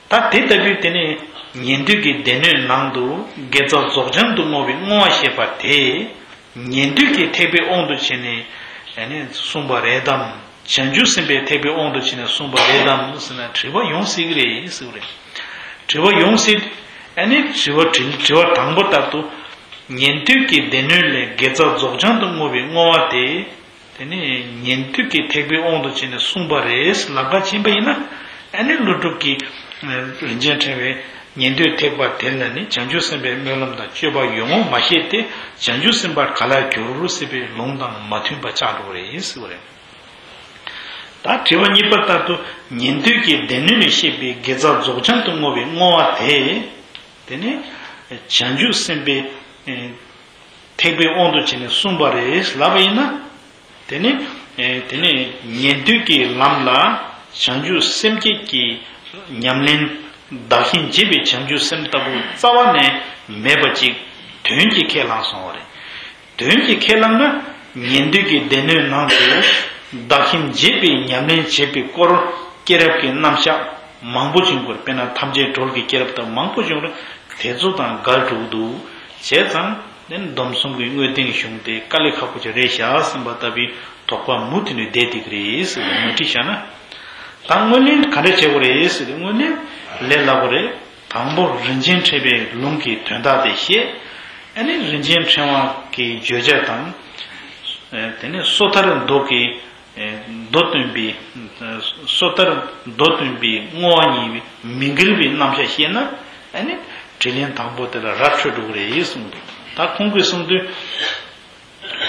ད་དེ་ལྟ་བུའི་དེ་ནི་ཉན་ཐོས་ཀྱི་སྡེ་སྣོད་ནང་དུ་དགེ་རྩ་རྫོགས་བྱང་དུ་བསྔོ་བའི་བསྔོ་བ་ཞེས་པ་དེ། ཉན་ཐོས་ཀྱི་ཐེག་པའི་དབང་དུ་བྱས་ནས་གསུངས་པ་རེད་དམ། བྱང་ཆུབ་སེམས་དཔའི་ཐེག་པའི་དབང་དུ་བྱས་ནས་གསུངས་པ་རེད་དམ་ཟེར་ན་དྲི་བ་ཡོང་སྲིད་ཀྱི་རེད་ཟེར་བ་རེད། དྲི་བ་ཡོང་སྲིད། ཨ་ནི་དྲི་བ་དྲི་དྲི་བ་དང་པོ་ལྟར་དུ། ཉན་ཐོས་ཀྱི་སྡེ་སྣོད་ལས་དགེ་རྩ་རྫོགས་བྱང་དུ་བསྔོ་བའི་བསྔོ་བ་དེ། དེ་ནི་ཉན་ཐོས་ཀྱི་ཐེག་པའི་དབང་དུ་བྱས་ནས་གསུངས་པ་རེད་ལབ་ཀ་ཕྱིན་པ་ཡིན་ན། ཨ་ནི་ཀླུ་སྒྲུབ་ཀྱིས་རིན་ཆེན་ཕྲེང་བའི་ཉན་ཐོས་ཐེག་པ་དེ་ལ་ནི་བྱང་ཆུབ་སེམས་དཔའི་སྨོན་ལམ་དང་སྤྱོད་པ་ཡོང་ངོ་མ་ཤེས་ཏེ། བྱང་ཆུབ་སེམས་དཔའ་ག་ལ་འགྱུར་ཟེར་བའི་ལུང་དང་མ་མཐུན་པ་ཆགས་འགྲོ་གི་རེད་ཟེར་བ་རེད། ད་དྲི་བ་གཉིས་པ་ལྟར་དུ། ཉན་ཐོས་ཀྱི་སྡེ་སྣོད་ནས་བཤད་པའི་དགེ་རྩ་རྫོགས་བྱང་དུ་བསྔོ་བའི་བསྔོ་བ་དེ། དེ་ནི་བྱང་ཆུབ་སེམས་དཔའི་ཐེག་པའི་དབང་དུ་བྱས་ནས་གསུངས་པ་རེད་ལབ་པ་ཡིན་ན། དེ་ནི། དེ་ནི་ཉན་ཐོས་ཀྱི་ལམ་ལ་བྱང་ཆུབ་སེམས་བསྐྱེད་ཀྱི་ཉམས་ལེན། བདག་གཞན་བརྗེ་བའི་བྱང་ཆུབ་སེམས་ལྟ་བུ་རྩ་བ་ནས་མེད་པ་ཅིག་དོན་གྱིས་ཁས་བླངས་སོང་བ་རེད། དོན་གྱིས་ཁས་བླངས་ན། ཉན་ཐོས་ཀྱི་སྡེ་སྣོད་ནང་དུ་བདག་གཞན་བརྗེ་བའི་ཉམས་ལེན་བྱེད་པའི་སྐོར་སྐྱེས་རབས་ཀྱི་རྣམ་གཞག་མང་པོ་བྱུང་དགོས། དཔེར་ན་ཐམས་ཅད་གྲོལ་གྱི་སྐྱེས་རབས་དང་མང་པོ་བྱུང་རུང་དེ་ཚོ་དང་འགལ་འགྲོ་གི་འདུག། བྱས་ཙང་ནི་སྡོམ་གསུམ་གྱི་དངོས་བསྟན་གཞུང་དེ་དཀའ་ལས་ཁག་པོ་ཅིག་རེད་ཤག་ཟེར་བ་ལྟ་བུའི་དོགས་པ་མུ་མཐུད་ནས་བསྡད་བསྡད་ཀྱི་རེད་ཟེར་བ་མ་དྲིས་བཞག་ན། ད་དངོས་གནས་ག་འདྲ་བྱེད་དགོས་རེད་ཟེར་དུས། དངོས་གནས་ལས་སླ་པོ་རེད། དང་པོ་རིན་ཆེན་ཕྲེང་བའི་ལུང་གི་དོན་དག་དེ་བཤད། ཨ་ནི་རིན་ཆེན་ཕྲེང་བ་གི་བརྗོད་བྱ་དང་། དེ་ནས་སོ་ཐར་མདོ་གི་མདོ་སྟོན་པའི། སོ་ཐར་མདོ་སྟོན་པའི་བསྔོ་བ་གཉིས་མི་འགལ་བའི་རྣམ་གཞག་བཤད་ན། ཨ་ནི་དྲིས་ལན་དང་པོ་དེ་ལ་ར་འཕྲོད་འགྲོ་གི་རེད་གསུངས་འདུག། ད་ཁོང་གིས་གསུངས་དུས།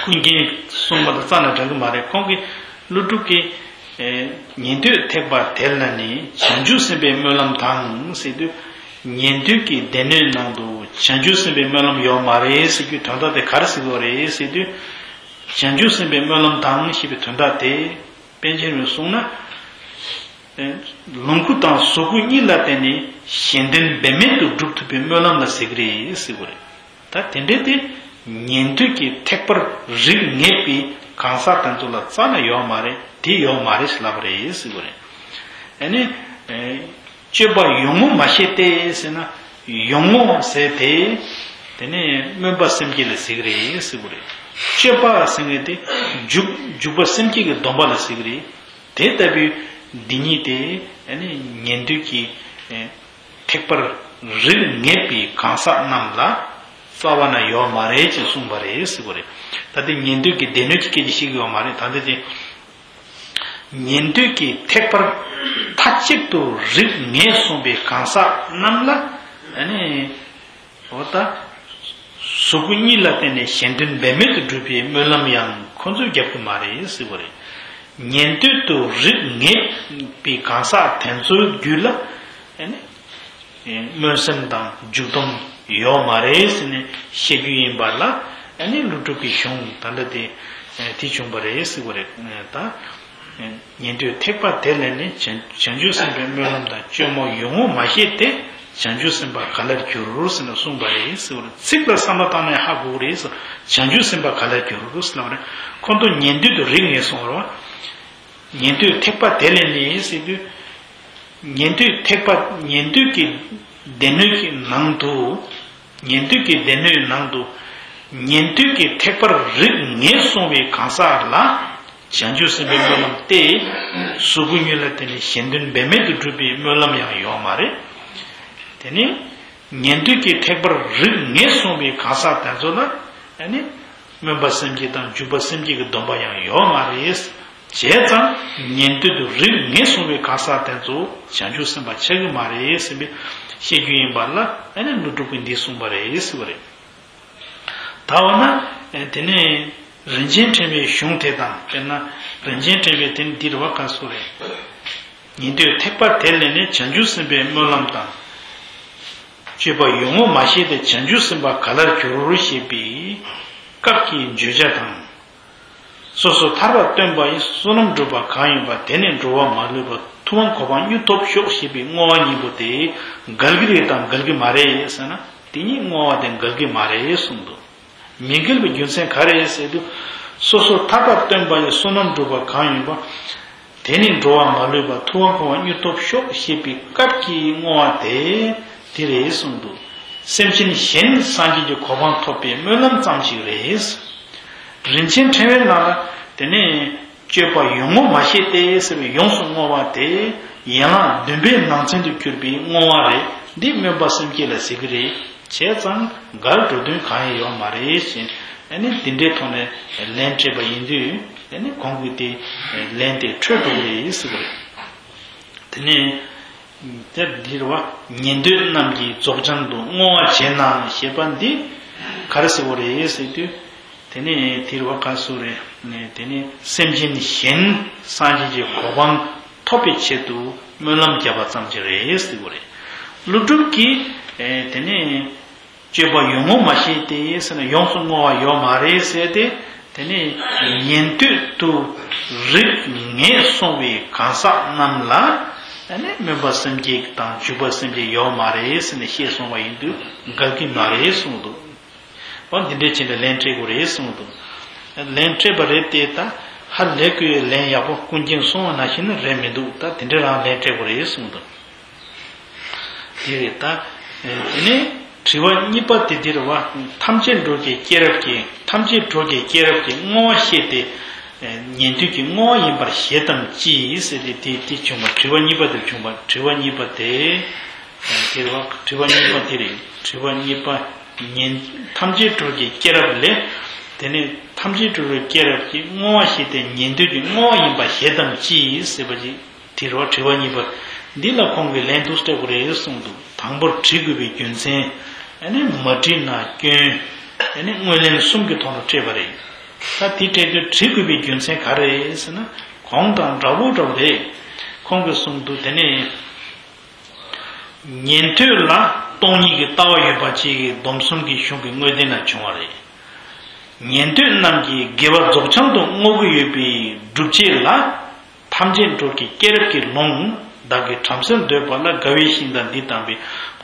ཀུན་མཁྱེན་གསུངས་པ་དང་རྩ་ནས་འགྲིག་གི་མ་རེད། ཁོང་གིས་ཀླུ་སྒྲུབ་ཀྱིས། ཉན་ཐོས་ཐེག་པ་དེ་ལ་ནི་བྱང་ཆུབ་སེམས་དཔའི་སྨོན་ལམ་དང་ཟེར་དུས། ཉན་ཐོས་ཀྱི་སྡེ་སྣོད་ནང་དུ་བྱང་ཆུབ་སེམས་དཔའི་སྨོན་ལམ་ཡོད་མ་རེད་ཟེར་རྒྱུའི་དོན་དག་དེ་ག་རེ་ཟེར་དགོས་རེད་ཟེར་དུས། བྱང་ཆུབ་སེམས་དཔའི་སྨོན་ལམ་དང་ཞེས་པའི་དོན་དག་དེ། པཎ་ཆེན་རིན་པོ་ཆེས་གསུངས་ན། ལོངས་སྐུ་དང་གཟུགས་སྐུ་གཉིས་ལ་བརྟེན་ནས་གཞན་དོན་འབད་མེད་དུ་སྒྲུབ་ཐུབ་པའི་སྨོན་ལམ་ལ་ཟེར་གྱི་རེད་ཟེར་དགོས་རེད། ད་དེ་འདྲའི་དེ་ཉན་ཐོས་ཀྱི་ཐེག་པར་རིགས་ངེས་པའི་གང་ཟག་དེ་ཚོ་ལ་རྩ་ནས་ཡོད་མ་རེད། དེ་ཡོད་མ་རེད་ལབ་པ་རེད་ཟེར་དགོས་རེད། ཨ་ནི། སྤྱོད་པ་ཡོང་ངོ་མ་ཤེས་ཏེ་ཟེར་ན། ཡོང་ངོ་ཟེར་དེ། དེ་ནས་སྨོན་པ་སེམས་བསྐྱེད་ལ་ཟེར་གྱི་རེད་ཟེར་དགོས་རེད། སྤྱོད་པ་ཟེར་མཁན་དེ་འཇུག་འཇུག་པ་སེམས་བསྐྱེད་ཀྱི་སྡོམ་པ་ལ་ཟེར་གྱི་རེད། དེ་ལྟ་བུའི་འདི་ཉིད་དེ་ཨ་ནི་ཉན་ཐོས་ཀྱི་ཐེག་པར་རིགས་ངེས་པའི་གང་ཟག་རྣམས་ལ་རྩ་བ་ན་ཡོད་མ་རེད་ཅེས་གསུངས་པ་རེད་ཟེར་བ་རེད། ད་ལྟ་ཉན་ཐོས་ཀྱི་སྡེ་སྣོད་ཀྱི་སྐད་ཆ་བཤད་ཀྱི་ཡོད་མ་རེད། ད་ལྟ་དེ་ཉན་ཐོས་ཀྱི་ཐེག་པར་མཐའ་གཅིག་ཏུ་རིགས་ངེས་གསུངས་པའི་གང་ཟག་རྣམས་ལ་ཨ་ནི། འོ་ད། གཟུགས་སྐུ་གཉིས་ལ་བརྟེན་ནས་གཞན་དོན་འབད་མེད་དུ་སྒྲུབ་པའི་སྨོན་ལམ་ཡང་ཁོ་ཚོས་རྒྱབ་ཀྱི་མ་རེད་ཟེར་བ་རེད། ཉན་ཐོས་དུ་རིགས་ངེས་པའི་གང་ཟག་དེ་ཚོའི་རྒྱུད་ལ་ཨ་ནི། སྨོན་སེམས་དང་འཇུག་སྡོམ་ཡོད་མ་རེད་ཟེར་ནས་བཤད་རྒྱུ་ཡིན་པ་ལ། ཨ་ནི་ཀླུ་སྒྲུབ་ཀྱི་གཞུང་ད་ལྟ་དེ་དེ་བྱུང་བ་རེད་ཟེར་བ་རེད། ད། ཉན་ཐོས་ཐེག་པ་དེ་ལས་ནི་བྱང་བྱང་ཆུབ་སེམས་དཔའི་སྨོན་ལམ་དང་སྤྱོད་མོ་ཡོང་ངོ་མ་ཤེས་ཏེ། བྱང་ཆུབ་སེམས་དཔའ་ག་ལེར་འགྱུར་ཟེར་ནས་གསུངས་པ་རེད་ཟེར་བ་རེད། ཚིག་ལ་བསམ་བློ་བཏང་ནས་ཧ་གོ་གི་རེད་ཟེར། བྱང་ཆུབ་སེམས་དཔའ་ག་ལེར་འགྱུར་ཟེར་ལབ་པ་རེད། ཁོ་ཚོ་ཉན་ཐོས་དུ་རིགས་ངེས་གསུངས་པ་རེད་བ། ཉན་ཐོས་ཐེག་པ་དེ་ལས་ནི་ཟེར་དུས། ཉན་ཐོས་ཐེག་པ་ཉན་ཐོས་ཀྱི་སྡེ་སྣོད་ཀྱི་ནང་དུ། ཉན་ཐོས་ཀྱི་སྡེ་སྣོད་ནང་དུ། ཉན་ཐོས་ཀྱི་ཐེག་པར་རིགས་ངེས་གསུངས་པའི་གང་ཟག་ལ། བྱང་ཆུབ་སེམས་དཔའི་སྨོན་ལམ་སྟེ། གཟུགས་སྐུ་གཉིས་ལ་བརྟེན་ནས་གཞན་དོན་འབད་མེད་དུ་སྒྲུབ་པའི་སྨོན་ལམ་ཡང་ཡོད་མ་རེད། དེ་ནི། ཉན་ཐོས་ཀྱི་ཐེག་པར་རིགས་ངེས་གསུངས་པའི་གང་ཟག་དེ་ཚོ་ལ། ཨ་ནི། སྨོན་པ་སེམས་བསྐྱེད་དང་འཇུག་པ་སེམས་བསྐྱེད་ཀྱི་སྡོམ་པ་ཡང་ཡོད་མ་རེད། བྱས་ཙང་ཉན་ཐོས་དུ་རིགས་ངེས་གསུངས་པའི་གང་ཟག་དེ་ཚོ་བྱང་ཆུབ་སེམས་དཔའ་ཆགས་ཀྱི་མ་རེད་ཟེར་བའི་བཤད་རྒྱུ་ཡིན་པ་ལ། ཨ་ནི་ཀླུ་སྒྲུབ་ཀྱིས་འདི་གསུངས་པ་རེད་ཟེར་བ་རེད། ད་འོ་ན། དེ་ནས་རིན་ཆེན་ཕྲེང་བའི་གཞུང་དེ་དང་། དཔེར་ན་རིན་ཆེན་ཕྲེང་བའི་དེ་ནི་འདིར་བ་ག་སུ་རེད། ཉན་ཐོས་ཐེག་པ་དེ་ལས་ནི་བྱང་ཆུབ་སེམས་དཔའི་སྨོན་ལམ་དང་། སྤྱོད་པ་ཡོངས་བསྔོ་མ་ཤེས་ཏེ་བྱང་ཆུབ་སེམས་དཔའ་ག་ལར་འགྱུར་ཞེས་པའི་སྐབས་ཀྱི་བརྗོད་བྱ་དང་། སོ་སོ་ཐར་པར་སྟོན་པ་ཡི་བསོད་ནམས་བསྒྲུབས་པ་གང་ཡིན་པ་དེ་ནི་འགྲོ་བ་མ་ལུས་པ་ཐུབ་དབང་གོ་འཕང་མྱུར་ཐོབ་ཤོག་ཞེས་པའི་བསྔོ་བ་གཉིས་པོ་དེ་འགལ་གྱི་རེད་དམ་འགལ་གྱི་མ་རེད་ཟེར་ན། དེ་གཉིས་བསྔོ་བ་དེ་འགལ་གྱི་མ་རེད་གསུངས་འདུག་མི་འགལ་བའི་རྒྱུ་མཚན་ག་རེ་ཟེར་དུས། སོ་སོ་ཐར་པར་སྟོན་པ་ཡི་བསོད་ནམས་བསྒྲུབས་པ་གང་ཡིན་པ། དེ་ནི་འགྲོ་བ་མ་ལུས་པ་ཐུབ་དབང་གོ་འཕང་མྱུར་ཐོབ་ཤོག་ཞེས་པའི་སྐབས་ཀྱི་བསྔོ་བ་དེ་དེ་རེད་གསུངས་འདུག་སེམས་ཅན་གཞན་སངས་རྒྱས་ཀྱི་གོ་འཕང་ཐོབ་པའི་སྨོན་ལམ་ཙམ་ཞིག་རེད། རིན་ཆེན་ཕྲེང་བའི་ནང་ལ་དེ་ནི། སྤྱོད་པ་ཡོངས་བསྔོ་མ་ཤེས་ཏེ་ཟེར་བའི་ཡོངས་སུ་བསྔོ་བ་དེ། ཡན་ལག་བདུན་པའི་ནང་ཚན་དུ་གྱུར་པའི་བསྔོ་བ་རེད། འདི་སྨོན་པ་སེམས་བསྐྱེད་ལ་ཟེར་གྱི་རེད། བྱས་ཙང་འགལ་འགྲོ་དོན་གང་ཡང་ཡོད་མ་རེད་ཅེས། ཨ་ནི་འདི་འདྲའི་ཐོག་ནས་ལན་སྤྲད་པ་ཡིན་དུས། ཨ་ནི་གོང་གི་དེ་ལན་དེ་འཕྲོད་འགྲོ་གི་རེད་ཟེར་གྱི་རེད། དེ་ནས། དེ་འདིར་བ། ཉན་ཐོས་རྣམས་ཀྱིས་རྫོགས་བྱང་དུ་བསྔོ་བ་བྱས་ན་ཞེས་པ་འདི་ག་རེ་ཟེར་བ་རེད་ཟེར་དུས། དེ་ནས་དེར་བ་ག་སུ་རེད། དེ་ནས་སེམས་ཅན་གཞན་སངས་རྒྱས་ཀྱི་གོ་འཕང་ཐོབ་པའི་ཆེད་དུ་སྨོན་ལམ་བརྒྱབ་པ་ཙམ་ཅིག་རེད་ཟེར་བ་རེད། ཀླུ་སྒྲུབ་ཀྱིས་དེ་ནས་སྤྱོད་པ་ཡོངས་བསྔོ་མ་ཤེས་ཏེ་ཟེར་ན་ཡོངས་སུ་བསྔོ་བ་ཡོད་མ་རེད་ཟེར་ཏེ། དེ་ནས་ཉན་ཐོས་དུ་རིགས་ངེས་གསུངས་པའི་གང་ཟག་རྣམས་ལ། ཨ་ནི་སྨོན་པ་སེམས་བསྐྱེད་དང་འཇུག་པ་སེམས་བསྐྱེད་ཡོད་མ་རེད་ཟེར་ནས་བཤད་སོང་བ་ཡིན་དུས་འགལ་གྱི་མ་རེད་གསུངས་འདུག་འོ་འདི་འདྲའི་ཕྱིན་ལ་ལན་སྤྲད་དགོས་རེད་གསུངས་འདུག་ལན་སྤྲད་པ་རེད་དེ་ད་ཧ་ལས་དགོས་ལན་ཡག་པོ་ཀུན་མཁྱེན་གསུངས་པ་ནང་བཞིན་རེད་མི་འདུག་ད་དེ་འདྲ་རང་ལན་སྤྲད་དགོས་རེད་གསུངས་འདུག་དེ་རེད་ད། དེ་ནས་དྲི་བ་གཉིས་པ་དེ་འདིར་བ། ཐམས་ཅད་འགྲོ་ཀྱི་སྐྱེས་རབས་ཀྱི། ཐམས་ཅད་འགྲོ་ཀྱི་སྐྱེས་རབས་ཀྱི་བསྔོ་བ་ཤེས་ཏེ། ཉན་ཐོས་ཀྱི་བསྔོ་བ་ཡིན་པར་བཞེད་དམ་ཅི་ཟེར་ཏེ་དེ་དེ་བྱུང་བ་དྲི་བ་གཉིས་པ་དེ་བྱུང་བ་དྲི་བ་གཉིས་པ་དེ། དེར་བ་དྲི་བ་གཉིས་པ་དེ་རེད། དྲི་བ་གཉིས་པ། ཉན་ཐམས་ཅད་འགྲོ་ཀྱི་སྐྱེས་རབས་ལས། དེ་ནས་ཐམས་ཅད་འགྲོ་བའི་སྐྱེས་རབས་ཀྱི་བསྔོ་བ་ཞེས་ཏེ་ཉན་ཐོས་ཀྱི་བསྔོ་བ་ཡིན་པ་ཞེས་དམ་ཅི་ཟེར་བ་ཅིག་དེ་རུ་དྲི་བ་གཉིས་པ། འདི་ལ་ཁོང་གིས་ལན་དུ་སྤྲད་དགོས་རེད་གསུངས་འདུག་དང་པོར་དྲི་དགོས་པའི་རྒྱུ་མཚན། ཨ་ནི་མ་དྲིས་ན་སྐྱོན། ཨ་ནི་དངོས་ལན་གསུམ་གྱི་ཐོག་ནས་སྤྲད་པ་རེད། ད་དེ་སྤྲད་དུས་དྲི་དགོས་པའི་རྒྱུ་མཚན་ག་རེ་རེད་ཟེར་ན། གོང་དང་འདྲ་བོ་འདྲ་བོ་རེད། ཁོང་གིས་གསུངས་འདུག་དེ་ནས། ཉན་ཐོས་ལ་སྟོང་ཉིད་ཀྱི་ལྟ་བ་ཡོད་པ་ཅིག་གིས་སྡོམ་གསུམ་གྱི་གཞུང་གི་དངོས་བསྟན་ལ་བྱུང་བ་རེད། ཉན་ཐོས་རྣམས་ཀྱིས་དགེ་བ་རྫོགས་བྱང་དུ་བསྔོ་གི་ཡོད་པའི་སྒྲུབ་བྱེད་ལ། ཐམས་ཅད་འགྲོ་ཀྱི་སྐྱེས་རབས་ཀྱི་ལུང་བདག་གིས་བྲམ་ཟེར་འདོད་པ་ལ་དགའ་བའི་ཞིང་དང་འདི་དམ་པའི་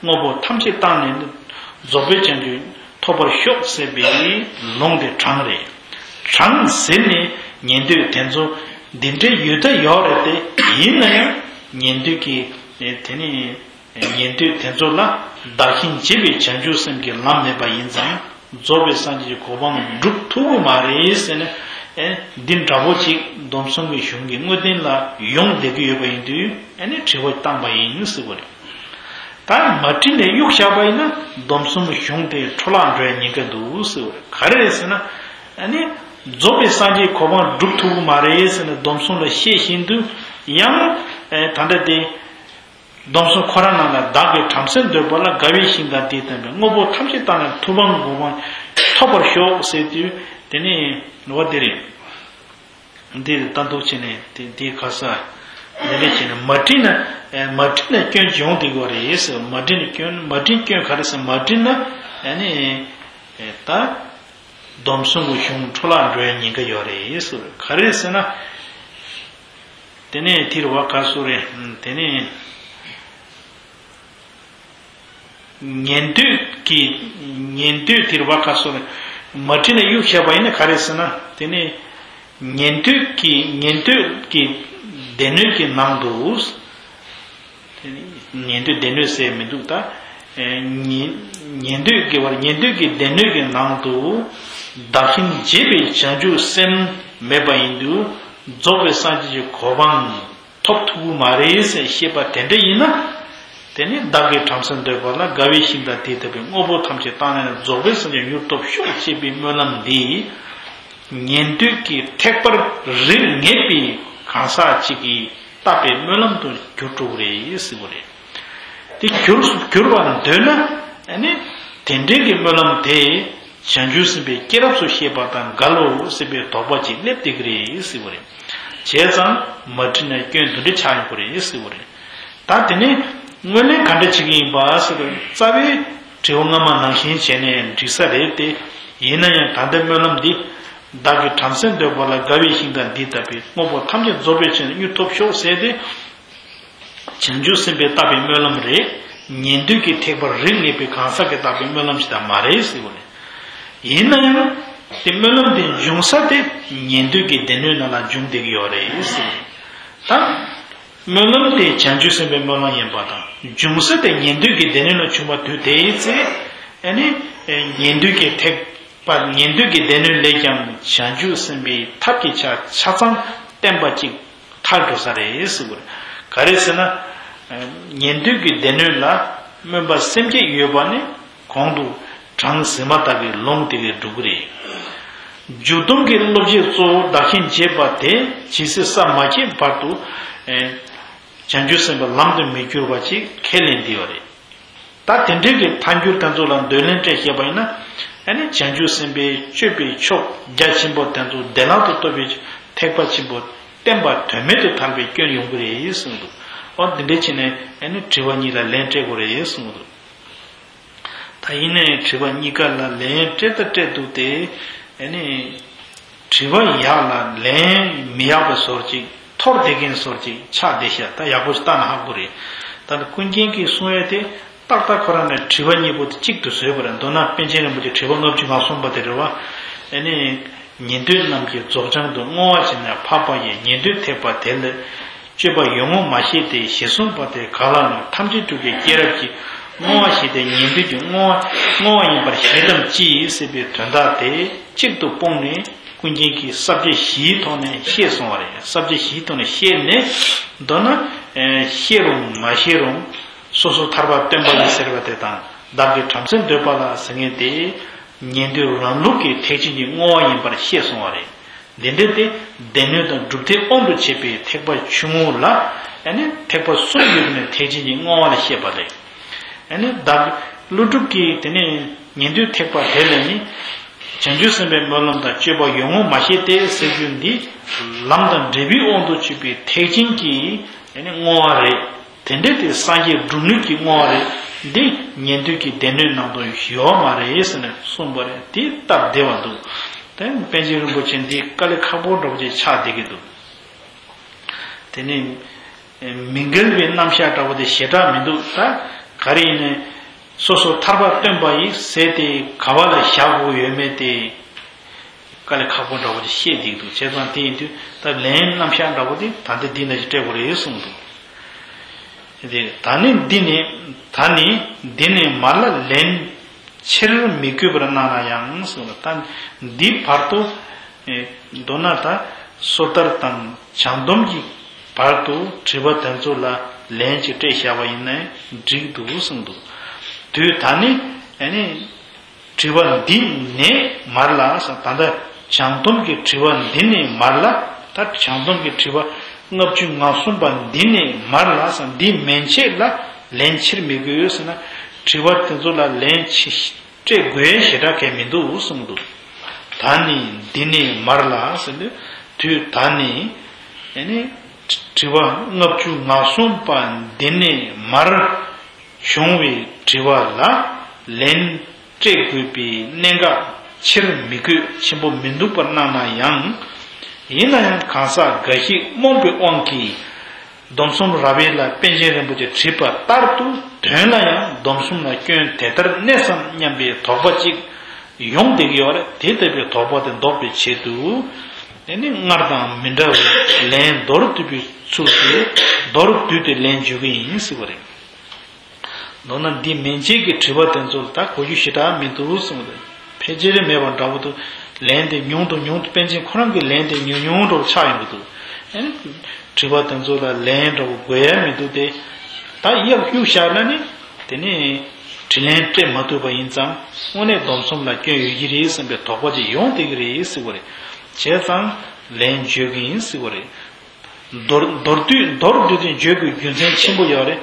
དངོས་པོ་ཐམས་ཅད་བཏང་ནས་ནི་རྫོགས་པའི་བྱང་ཆུབ་ཐོབ་པར་ཤོག་ཟེར་བའི་ལུང་དེ་དྲངས་རེད། དྲངས་ཟེར་ནས་ཉན་ཐོས་དེ་ཚོ་འདི་འདྲའི་ཡོད་ད་ཡོད་རེད་དེ། ཡིན་ན་ཡང་ཉན་ཐོས་ཀྱིས་དེ་ནི། ཉན་ཐོས་དེ་ཚོ་ལ་བདག་གཞན་བརྗེ་བའི་བྱང་ཆུབ་སེམས་ཀྱི་ལམ་མེད་པ་ཡིན་ཙང་རྫོགས་པའི་སངས་རྒྱས་ཀྱི་གོ་འཕང་སྒྲུབ་ཐུབ་ཀྱི་མ་རེད་ཟེར་ནས། ཨེ་འདི་འདྲ་པོ་ཅིག་སྡོམ་གསུམ་གྱི་གཞུང་གི་དངོས་བསྟན་ལ་ཡོང་བསྡད་ཀྱི་ཡོད་པ་ཡིན་དུས། ཨ་ནི་དྲི་བ་བཏང་པ་ཡིན་ཟེར་བ་རེད། ད་མ་དྲིས་ནས་གཡུག་བཞག་པ་ཡིན་ན་སྡོམ་གསུམ་གྱི་གཞུང་དེ་འཕྲོ་བརླག་འགྲོ་ཡ་ཉེན་ཁ་འདུག་ཟེར་བ་རེད། ག་རེ་རེད་ཟེར་ན། ཨ་ནི་རྫོགས་པའི་སངས་རྒྱས་གོ་འཕང་སྒྲུབ་ཐུབ་ཀྱི་མ་རེད་ཟེར་ནས་སྡོམ་གསུམ་ལ་བཤད་བཞིན་དུ་ཡང་། ཨེ་ད་ལྟ་དེ། སྡོམ་གསུམ་ཁོ་རང་ནང་ལ་བདག་གིས་བྲམ་ཟེར་འདོད་པ་ལ་དགའ་བའི་ཞིང་དང་འདི་དམ་པའི་དངོས་པོ་ཐམས་ཅད་བཏང་ནས་ཐུབ་དབང་གོ་འཕང་ཐོབ་པར་ཤོག་ཟེར་དུས། དེ་ནས་འོ་དེ་རེད། འདི་ལྟ་འདུག་བྱས་ནས་དེ་འདི་ག་ས། འདི་འདྲ་བྱས་ནས་མ་དྲིས་ན། ཨེ་མ་དྲིས་ན་སྐྱོན་ཅིག་ཡོང་བསྡད་ཀྱི་ཡོད་རེད་ཟེར། མ་དྲིས་ན་སྐྱོན་མ་དྲིས་སྐྱོན་ག་རེ་ཟེར། མ་དྲིས་ན་ཨ་ནི། ཨེ་ད། སྡོམ་གསུམ་གྱི་གཞུང་འཕྲོ་བརླག་འགྲོ་ཡའི་ཉེན་ཁ་ཡོད་རེད་ཟེར། ག་རེ་ཟེར་ན། དེ་ནས་དེར་བ་ག་སུ་རེད། དེ་ནས་ཉན་ཐོས་ཀྱི་ཉན་ཐོས་དེར་བ་ག་སུ་རེད། མ་དྲིས་ན་གཡུག་བཞག་པ་ཡིན་ན་ག་རེ་ཟེར་ན། དེ་ནས་ཉན་ཐོས་ཀྱི་ཉན་ཐོས་ཀྱི་སྡེ་སྣོད་ཀྱི་ནང་དུ། ཉན་ཐོས་སྡེ་སྣོད་ཟེར་མི་འདུག་ད། ཉན་ཉན་ཐོས་ཀྱི་བར་ཉན་ཐོས་ཀྱི་སྡེ་སྣོད་ཀྱི་ནང་དུ་བདག་གཞན་བརྗེད་པའི་བྱང་ཆུབ་སེམས་མེད་པ་ཡིན་དུས་རྫོགས་པའི་སངས་རྒྱས་ཀྱི་གོ་འཕང་ཐོབ་ཐུབ་ཀྱི་མ་རེད་ཟེར་བཤད་པ་དེ་འདྲ་ཡིན་ན། དེ་ནི་བདག་གིས་བྲམ་ཟེ་འདོད་པ་ལ་དགའ་བའི་ཞིང་དང་དེ་ལྟ་བུའི་དངོས་པོ་ཐམས་ཅད་བཏང་ནས་རྫོགས་པའི་སངས་རྒྱས་མྱུར་ཐོབ་ཤོག་ཅེས་པའི་སྨོན་ལམ་འདི། ཉན་ཐོས་ཀྱི་ཐེག་པར་རིགས་ངེས་པའི་གང་ཟག་ཅིག་གིས་བཏབ་པའི་སྨོན་ལམ་དུ་གྱུར་འགྲོ་གི་རེད་ཟེར་གི་རེད། དེ་གྱུར་གྱུར་པར་འདོད་ན་ཨ་ནི་དེ་འདྲའི་གི་སྨོན་ལམ་དེ་བྱང་ཆུབ་སེམས་དཔའི་སྐྱེས་རབས་སུ་བཤད་པ་དང་འགལ་ལོ་ཟེར་བའི་དོགས་པ་ཅིག་སླེབས་བསྡད་ཀྱི་རེད་ཟེར་གི་རེད། བྱས་ཙང་མ་དྲིས་ན་སྐྱོན་དེ་འདྲ་ཆགས་ཡོང་གི་རེད་ཟེར་གི་རེད། ད་དེ་ནས་དངོས་གནས་ག་འདྲ་བྱེད་ཀྱི་ཡིན་པ་ཟེར་བའི་རྩ་བའི་དྲི་བ་སྔ་མ་ནང་བཞིན་བྱས་ནས་འགྲིག་ས་རེད་དེ། ཡིན་ན་ཡང་ད་ལྟའི་སྨོན་ལམ་འདི། བདག་གིས་བྲམ་ཟེ་འདོད་པ་ལ་དགའ་བའི་ཞིང་དང་འདི་ལྟ་བུའི་དངོས་པོ་ཐམས་ཅད་རྫོགས་པའི་ཕྱིར་མྱུར་ཐོབ་ཤོག་ཟེར་ཏེ། བྱང་ཆུབ་སེམས་དཔས་བཏབ་པའི་སྨོན་ལམ་རེད། ཉན་ཐོས་ཀྱི་ཐེག་པར་རིགས་ངེས་པའི་གང་ཟག་གིས་བཏབ་པའི་སྨོན་ལམ་ཞིག་ད་མ་རེད་ཟེར་བ་རེད། ཡིན་ན་ཡང་། དེ་སྨོན་ལམ་དེ་འབྱུང་ས་དེ་ཉན་ཐོས་ཀྱི་སྡེ་སྣོད་ནང་ལ་འབྱུང་བསྡད་ཀྱི་ཡོད་རེད་ཟེར། ད། སྨོན་ལམ་དེ་བྱང་ཆུབ་སེམས་དཔའི་སྨོན་ལམ་ཡིན་པ་དང་འབྱུང་ས་དེ་ཉན་ཐོས་ཀྱི་སྡེ་སྣོད་ལ་བྱུང་བ་དུས་དེའི་ཚེ། ཨ་ནི། ཉན་ཐོས་ཀྱི་ཐེག་པ་ཉན་ཐོས་ཀྱི་སྡེ་སྣོད་ལས་ཀྱང་བྱང་ཆུབ་སེམས་དཔའི་ཐབས་ཀྱི་ཆ་ཆ་ཚང་བསྟན་པ་ཅིག་ཐལ་འགྲོ་ས་རེད་ཟེར་བ་རེད། ག་རེ་ཟེར་ན། ཉན་ཐོས་ཀྱི་སྡེ་སྣོད་ལ་སྨོན་པ་སེམས་བསྐྱེད་ཡོད་པ་ནི། གོང་དུ་གྲངས་ཟིན་མ་ལྟ་བུའི་ལུང་དེ་གའི་འགྲུབ་ཀྱི་རེད། མཇུག་སྡོམ་གྱི་སློབ་བྱེད་གཙོ་བོ་བདག་གཞན་བརྗེད་པ་དེ་ཇི་སྲིད་ས་མ་སྐྱེས་བར་དུ། ཨེ། བྱང་ཆུབ་སེམས་དཔའི་ལམ་དུ་མི་འགྱུར་བ་ཅིག་ཁས་ལེན་འདི་བ་རེད། ད་དེ་འདྲའི་གི་ཐལ་འགྱུར་དེ་ཚོ་ལ་འདོད་ལན་སྤྲད་བཤད་པ་ཡིན་ན། ཨ་ནི་བྱང་ཆུབ་སེམས་དཔའི་སྤྱོད་པའི་ཕྱོགས་རྒྱ་ཆེན་པོ་དེ་ཚོ་བདེ་བླག་ཏུ་རྟོགས་པའི་ཐེག་པ་ཆེན་པོ་བསྟན་པ་དོན་མེད་དུ་ཐལ་བའི་སྐྱོན་ཡོང་གི་རེད་གསུངས་འདུག་ཨོ་འདི་འདྲའི་ཕྱིན་ནས་ཨ་ནི་དྲི་བ་གཉིས་ལ་ལན་སྤྲད་དགོས་རེད་གསུངས་འདུག་ད་ཡིན་ནའི་དྲི་བ་གཉིས་ཀ་ལ་ལན་སྤྲད་ད་སྤྲད་འདུག་སྟེ། ཨ་ནི། དྲི་བ་ཡག་ལ་ལན་མི་ཡག་པའི་བཟོ་ཅིག་འཐོར་བསྡད་མཁན་བཟོ་ཅིག་ཆགས་བསྡད་ཤག་ད་ཡག་པོ་ཞིག་བལྟས་ན་ཧ་གོ་རེད། ད་ནི་ཀུན་མཁྱེན་གྱིས་གསུང་ཡས་དེ་ཏག་ཏག་ཁོ་རང་ནས་དྲི་བ་གཉིས་པོ་དེ་གཅིག་ཏུ་བཟོས་པ་རེད། མདོར་ན་པཎ་ཆེན་རིན་པོ་ཆེ་དྲི་བ་ལྔ་བཅུ་ང་གསུམ་པ་དེ་རེད་བ། ཨ་ནི། ཉན་ཐོས་རྣམས་ཀྱི་རྫོགས་བྱང་དུ། བསྔོ་བ་བྱས་ནས་འཕགས་པ་ཡི། ཉན་ཐོས་ཐེག་པ་དེ་ལ། སྤྱོད་པ་ཡོངས་བསྔོ་མ་ཤེས་ཏེ། ཞེས་གསུངས་པ་དེ་ག་ལ་ནི་ཐམས་ཅད་སྤྲུལ་པའི་སྐྱེས་རབས་ཀྱིས་བསྔོ་བ་ཞེས་ཏེ་ཉན་ཐོས་ཀྱི་བསྔོ་བ་བསྔོ་བ་ཡིན་པར་བཞེད་དམ་ཅི་ཟེར་བའི་དོན་དག་དེ་གཅིག་ཏུ་སྤུངས་ནས་ཀུན་མཁྱེན་གྱིས་ས་བཅད་བཞིའི་ཐོག་ནས་བཤད་སོང་བ་རེད། ས་བཅད་བཞིའི་ཐོག་ནས་བཤད་ནས་མདོར་ན་ཤེས་རུང་མ་ཤེས་རུང་སོ་སོ་ཐར་པ་སྟོན་པ་ལ་ཟེར་བ་དེ་དང་བདག་གི་བྲམ་ཟེ་འདོད་པ་ལ་ཟེར་མཁན་དེ་ཉན་ཐོས་རང་ལུགས་ཀྱི་ཐེག་ཆེན་གྱི་བསྔོ་བ་ཡིན་པར་བཤད་སོང་བ་རེད། འདི་འདྲ་སྟེ། སྡེ་སྣོད་དང་སྒྲུབ་ཐེག་དབང་དུ་བྱས་པའི་ཐེག་པ་ཆུང་ངུ་ལ། ཨ་ནི་ཐེག་པ་གསུམ་ཡོད་ནས་ཐེག་ཆེན་གྱི་བསྔོ་བ་ལ་བཤད་པ་རེད། ཨ་ནི་བདག་ཀླུ་སྒྲུབ་ཀྱིས་དེ་ནས་ཉན་ཐོས་ཐེག་པ་དེ་ལ་ནི། བྱང་ཆུབ་སེམས་དཔའི་སྨོན་ལམ་དང་སྤྱོད་པ་ཡོངས་བསྔོ་མ་ཤེས་ཏེ་ཟེར་རྒྱུ་འདི། ལམ་དང་འབྲས་བུའི་དབང་དུ་གྱུར་པའི་ཐེག་ཆེན་གྱི། ཨ་ནི་བསྔོ་བ་རེད། དེ་འདྲ་དེ་སངས་རྒྱས་སྒྲུབ་ནུས་ཀྱི་བསྔོ་བ་རེད། འདི་ཉན་ཐོས་ཀྱི་སྡེ་སྣོད་ནང་དུ་ཡོད་མ་རེད་ཟེར་ནས་གསུངས་པ་རེད། དེ་སྟབས་བདེ་བ་འདུག་དེ་པཎ་ཆེན་རིན་པོ་ཆེ་འདི་དཀའ་ལས་ཁག་པོ་འདྲ་པོ་ཅིག་ཆགས་བསྡད་ཀྱི་འདུག་དེ་ནི་མི་འགལ་བའི་རྣམ་གཞག་འདྲ་པོ་དེ་ཞེ་དྲག་མི་འདུག་ད་ག་རེ་ཡིན་ནའི་སོ་སོ་ཐར་པ་སྟོན་པ་ཡི་ཟེར་དེ་ག་བ་ལ་བཞག་དགོས་ཡོད་མེད་དེ། དཀའ་ལས་ཁག་པོ་འདྲ་བོ་ཞིག་བཤད་བསྡད་འདུག་བྱས་ཙང་དེ་ཡིན་དུས་ད་ལན་རྣམ་གཞག་འདྲ་བོ་དེ་ད་ལྟ་འདི་ན་ཞིག་སྤྲད་དགོས་རེད་གསུངས་འདུག་དེ་ད་ནི་འདི་ནས་ད་ནི་འདི་ནས་མར་ལ་ལན་ཆེར་མི་དགོས་པར་སྣང་ན་ཡང་གསུངས་འདུག་ད་འདི་བར་དུ་མདོར་ན་ད་སོ་ཐར་དང་བྱང་སྡོམ་གྱི་བར་དུ་དྲི་བ་དེ་ཚོ་ལ་ལན་ཅིག་སྤྲད་བཞག་པ་ཡིན་ན་འགྲིག་འདུག་གསུངས་འདུག་དུས་ད་ནི་ཨ་ནི། དྲི་བ་འདི་ནས་མར་ལ་ཟེར། ད་ལྟ་བྱང་སྡོམ་གྱི་དྲི་བ་འདི་ནས་མར་ལ། ད་བྱང་སྡོམ་གྱི་དྲི་བ་ལྔ་བཅུ་ང་གསུམ་པ་འདི་ནས་མར་ལ་ཟེར། འདི་མན་ཆད་ལ་ལན་ཆེར་མི་དགོས་ཟེར་ན། དྲི་བ་དེ་ཚོ་ལ་ལན་ཆེ་སྤྲད་དགོས་ཞེ་དྲག་གང་མི་འདུག་གསུངས་འདུག་ད་ནི་འདི་ནས་མར་ལ་ཟེར་དུས་དུས་ད་ནི་ཨ་ནི་དྲི་བ་ལྔ་བཅུ་ང་གསུམ་པ་འདི་ནས་མར། བྱུང་བའི་དྲི་བ་ལ་ལན་སྤྲད་དགོས་པའི་གནད་འགག་ཆེར་མི་དགོས་ཆེན་པོ་མི་འདུག་པར་སྣང་ན་ཡང་། ཡིན་ན་ཡང་གང་ཟག་འགའ་ཞིག་རྨོངས་པའི་དབང་གིས་སྡོམ་གསུམ་རབ་དབྱེ་ལ་པཎ་ཆེན་རིན་པོ་ཆེས་བྲིས་པ་ལྟར་དུ་དོན་ལ་ཡང་སྡོམ་གསུམ་ལ་སྐྱོན་དེ་ལྟར་གནས་སམ་སྙམ་པའི་དོགས་པ་ཅིག་ཡོང་བསྡད་ཀྱི་ཡོད་རེད། དེ་ལྟ་བུའི་དོགས་པ་དེ་འདོགས་པའི་ཆེད་དུ། དེ་ནི་སྔར་དང་མི་འདྲ་བའི་ལན་མདོར་བསྡུས་པའི་ཚུལ་དུ་མདོར་བསྡུས་ཏེ་ལན་བརྗོད་ཀྱི་ཡིན་ཟེར་བ་རེད། མདོར་ན་འདི་མན་ཆད་ཀྱི་དྲི་བ་དེ་ཚོ་ལ་ད་གོ་རྒྱུ་ཞེ་དྲག་མི་འདུག་གསུངས་ཏེ། ཕལ་ཆེར་མེད་པ་འདྲ་བོ་འདུག་ལན་དེ་ཉུང་དུ་ཉུང་དུ། པཎ་ཆེན་ཁོ་རང་གི་ལན་དེ་ཉུང་ཉུང་འདྲ་བོ་ཆགས་ཡོང་གི་འདུག་ཨ་ནི་དྲི་བ་དེ་ཚོ་ལ་ལན་འདྲ་བོ་དགོས་ཡ་མི་འདུག་སྟེ། ད་གཡག་གཡུག་བཞག་ན་ནི་དེ་ནི་དྲི་ལན་སྤྲད་མ་ཐུབ་པ་ཡིན་ཙང་དངོས་གནས་སྡོམ་གསུམ་ལ་སྐྱོན་ཡོད་ཀྱི་རེད་བསམ་པའི་དོགས་པ་ཅིག་ཡོང་བསྡད་ཀྱི་རེད་ཟེར་བ་རེད། བྱས་ཙང་ལན་བརྗོད་ཀྱི་ཡིན་ཟེར་བ་རེད། མདོར་མདོར་བསྡུས་མདོར་བསྡུས་ཏེ་བརྗོད་དགོས་རྒྱུ་མཚན་ཆེན་པོ་ཡོད་རེད།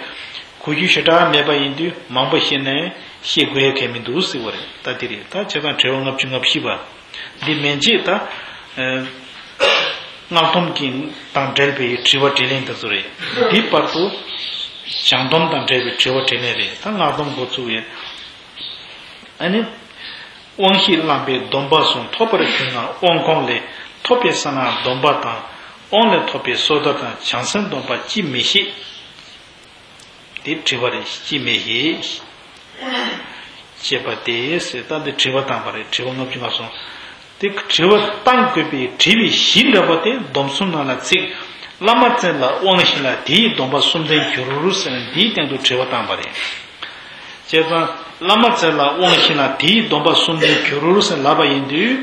གོ་རྒྱུ་ཞེ་དྲག་མེད་པ་ཡིན་དུས་མང་པོ་བཤད་ནས་བཤད་དགོས་ཡ་གལ་མི་འདུག་ཟེར་བ་རེད། ད་དེ་རེད། ད་བྱས་ཙང་དྲི་བ་ལྔ་བཅུ་ང་བཞི་པ་འདི་མན་ཆད་ད་ཨ་སྔགས་སྡོམ་གྱི་དང་འབྲེལ་བའི་དྲི་བ་དྲིས་ལན་དེ་ཚོ་རེད། འདི་བར་དུ་བྱང་སྡོམ་དང་འབྲེལ་བའི་དྲི་བ་དྲིས་ལན་རེད། ད་སྔགས་སྡོམ་འགོ་ཚུགས་ཡོད། ཨ་ནི། དབང་བཞིས་བླངས་པའི་སྡོམ་པ་གསུམ་ཐོབ་པར་གྱུར་ན་དབང་ཁོང་ལས་ཐོབ་པའི་གསང་སྔགས་སྡོམ་པ་དང་དབང་ལས་ཐོབ་པའི་སོ་ཐར་དང་བྱང་སེམས་སྡོམ་པ་ཅི་མི་ཤེས། དེ་དྲི་བ་རེད། ཅི་མི་ཤེས། ཅེས་པ་དེ་ཟེར། ད་འདི་དྲི་བ་བཏང་པ་རེད། དྲི་བ་ལྔ་བཅུ་ང་གསུམ། དེ་དྲི་བ་བཏང་དགོས་པའི་དྲི་བའི་གཞི་འདྲ་པོ་དེ་སྡོམ་གསུམ་ནང་ལ་ཚིག་བླ་མ་བཙལ་ལ་དབང་བཞི་ལ་དེའི་སྡོམ་པ་གསུམ་ལྡན་གྱུར་ཟེར་ནས་འདིའི་སྟེང་དུ་དྲི་བ་བཏང་པ་རེད། བྱས་ཙང་བླ་མ་བཙལ་ལ་དབང་བཞི་ལ་དེའི་སྡོམ་པ་གསུམ་ལྡན་གྱུར་ཟེར་ལབ་པ་ཡིན་དུས།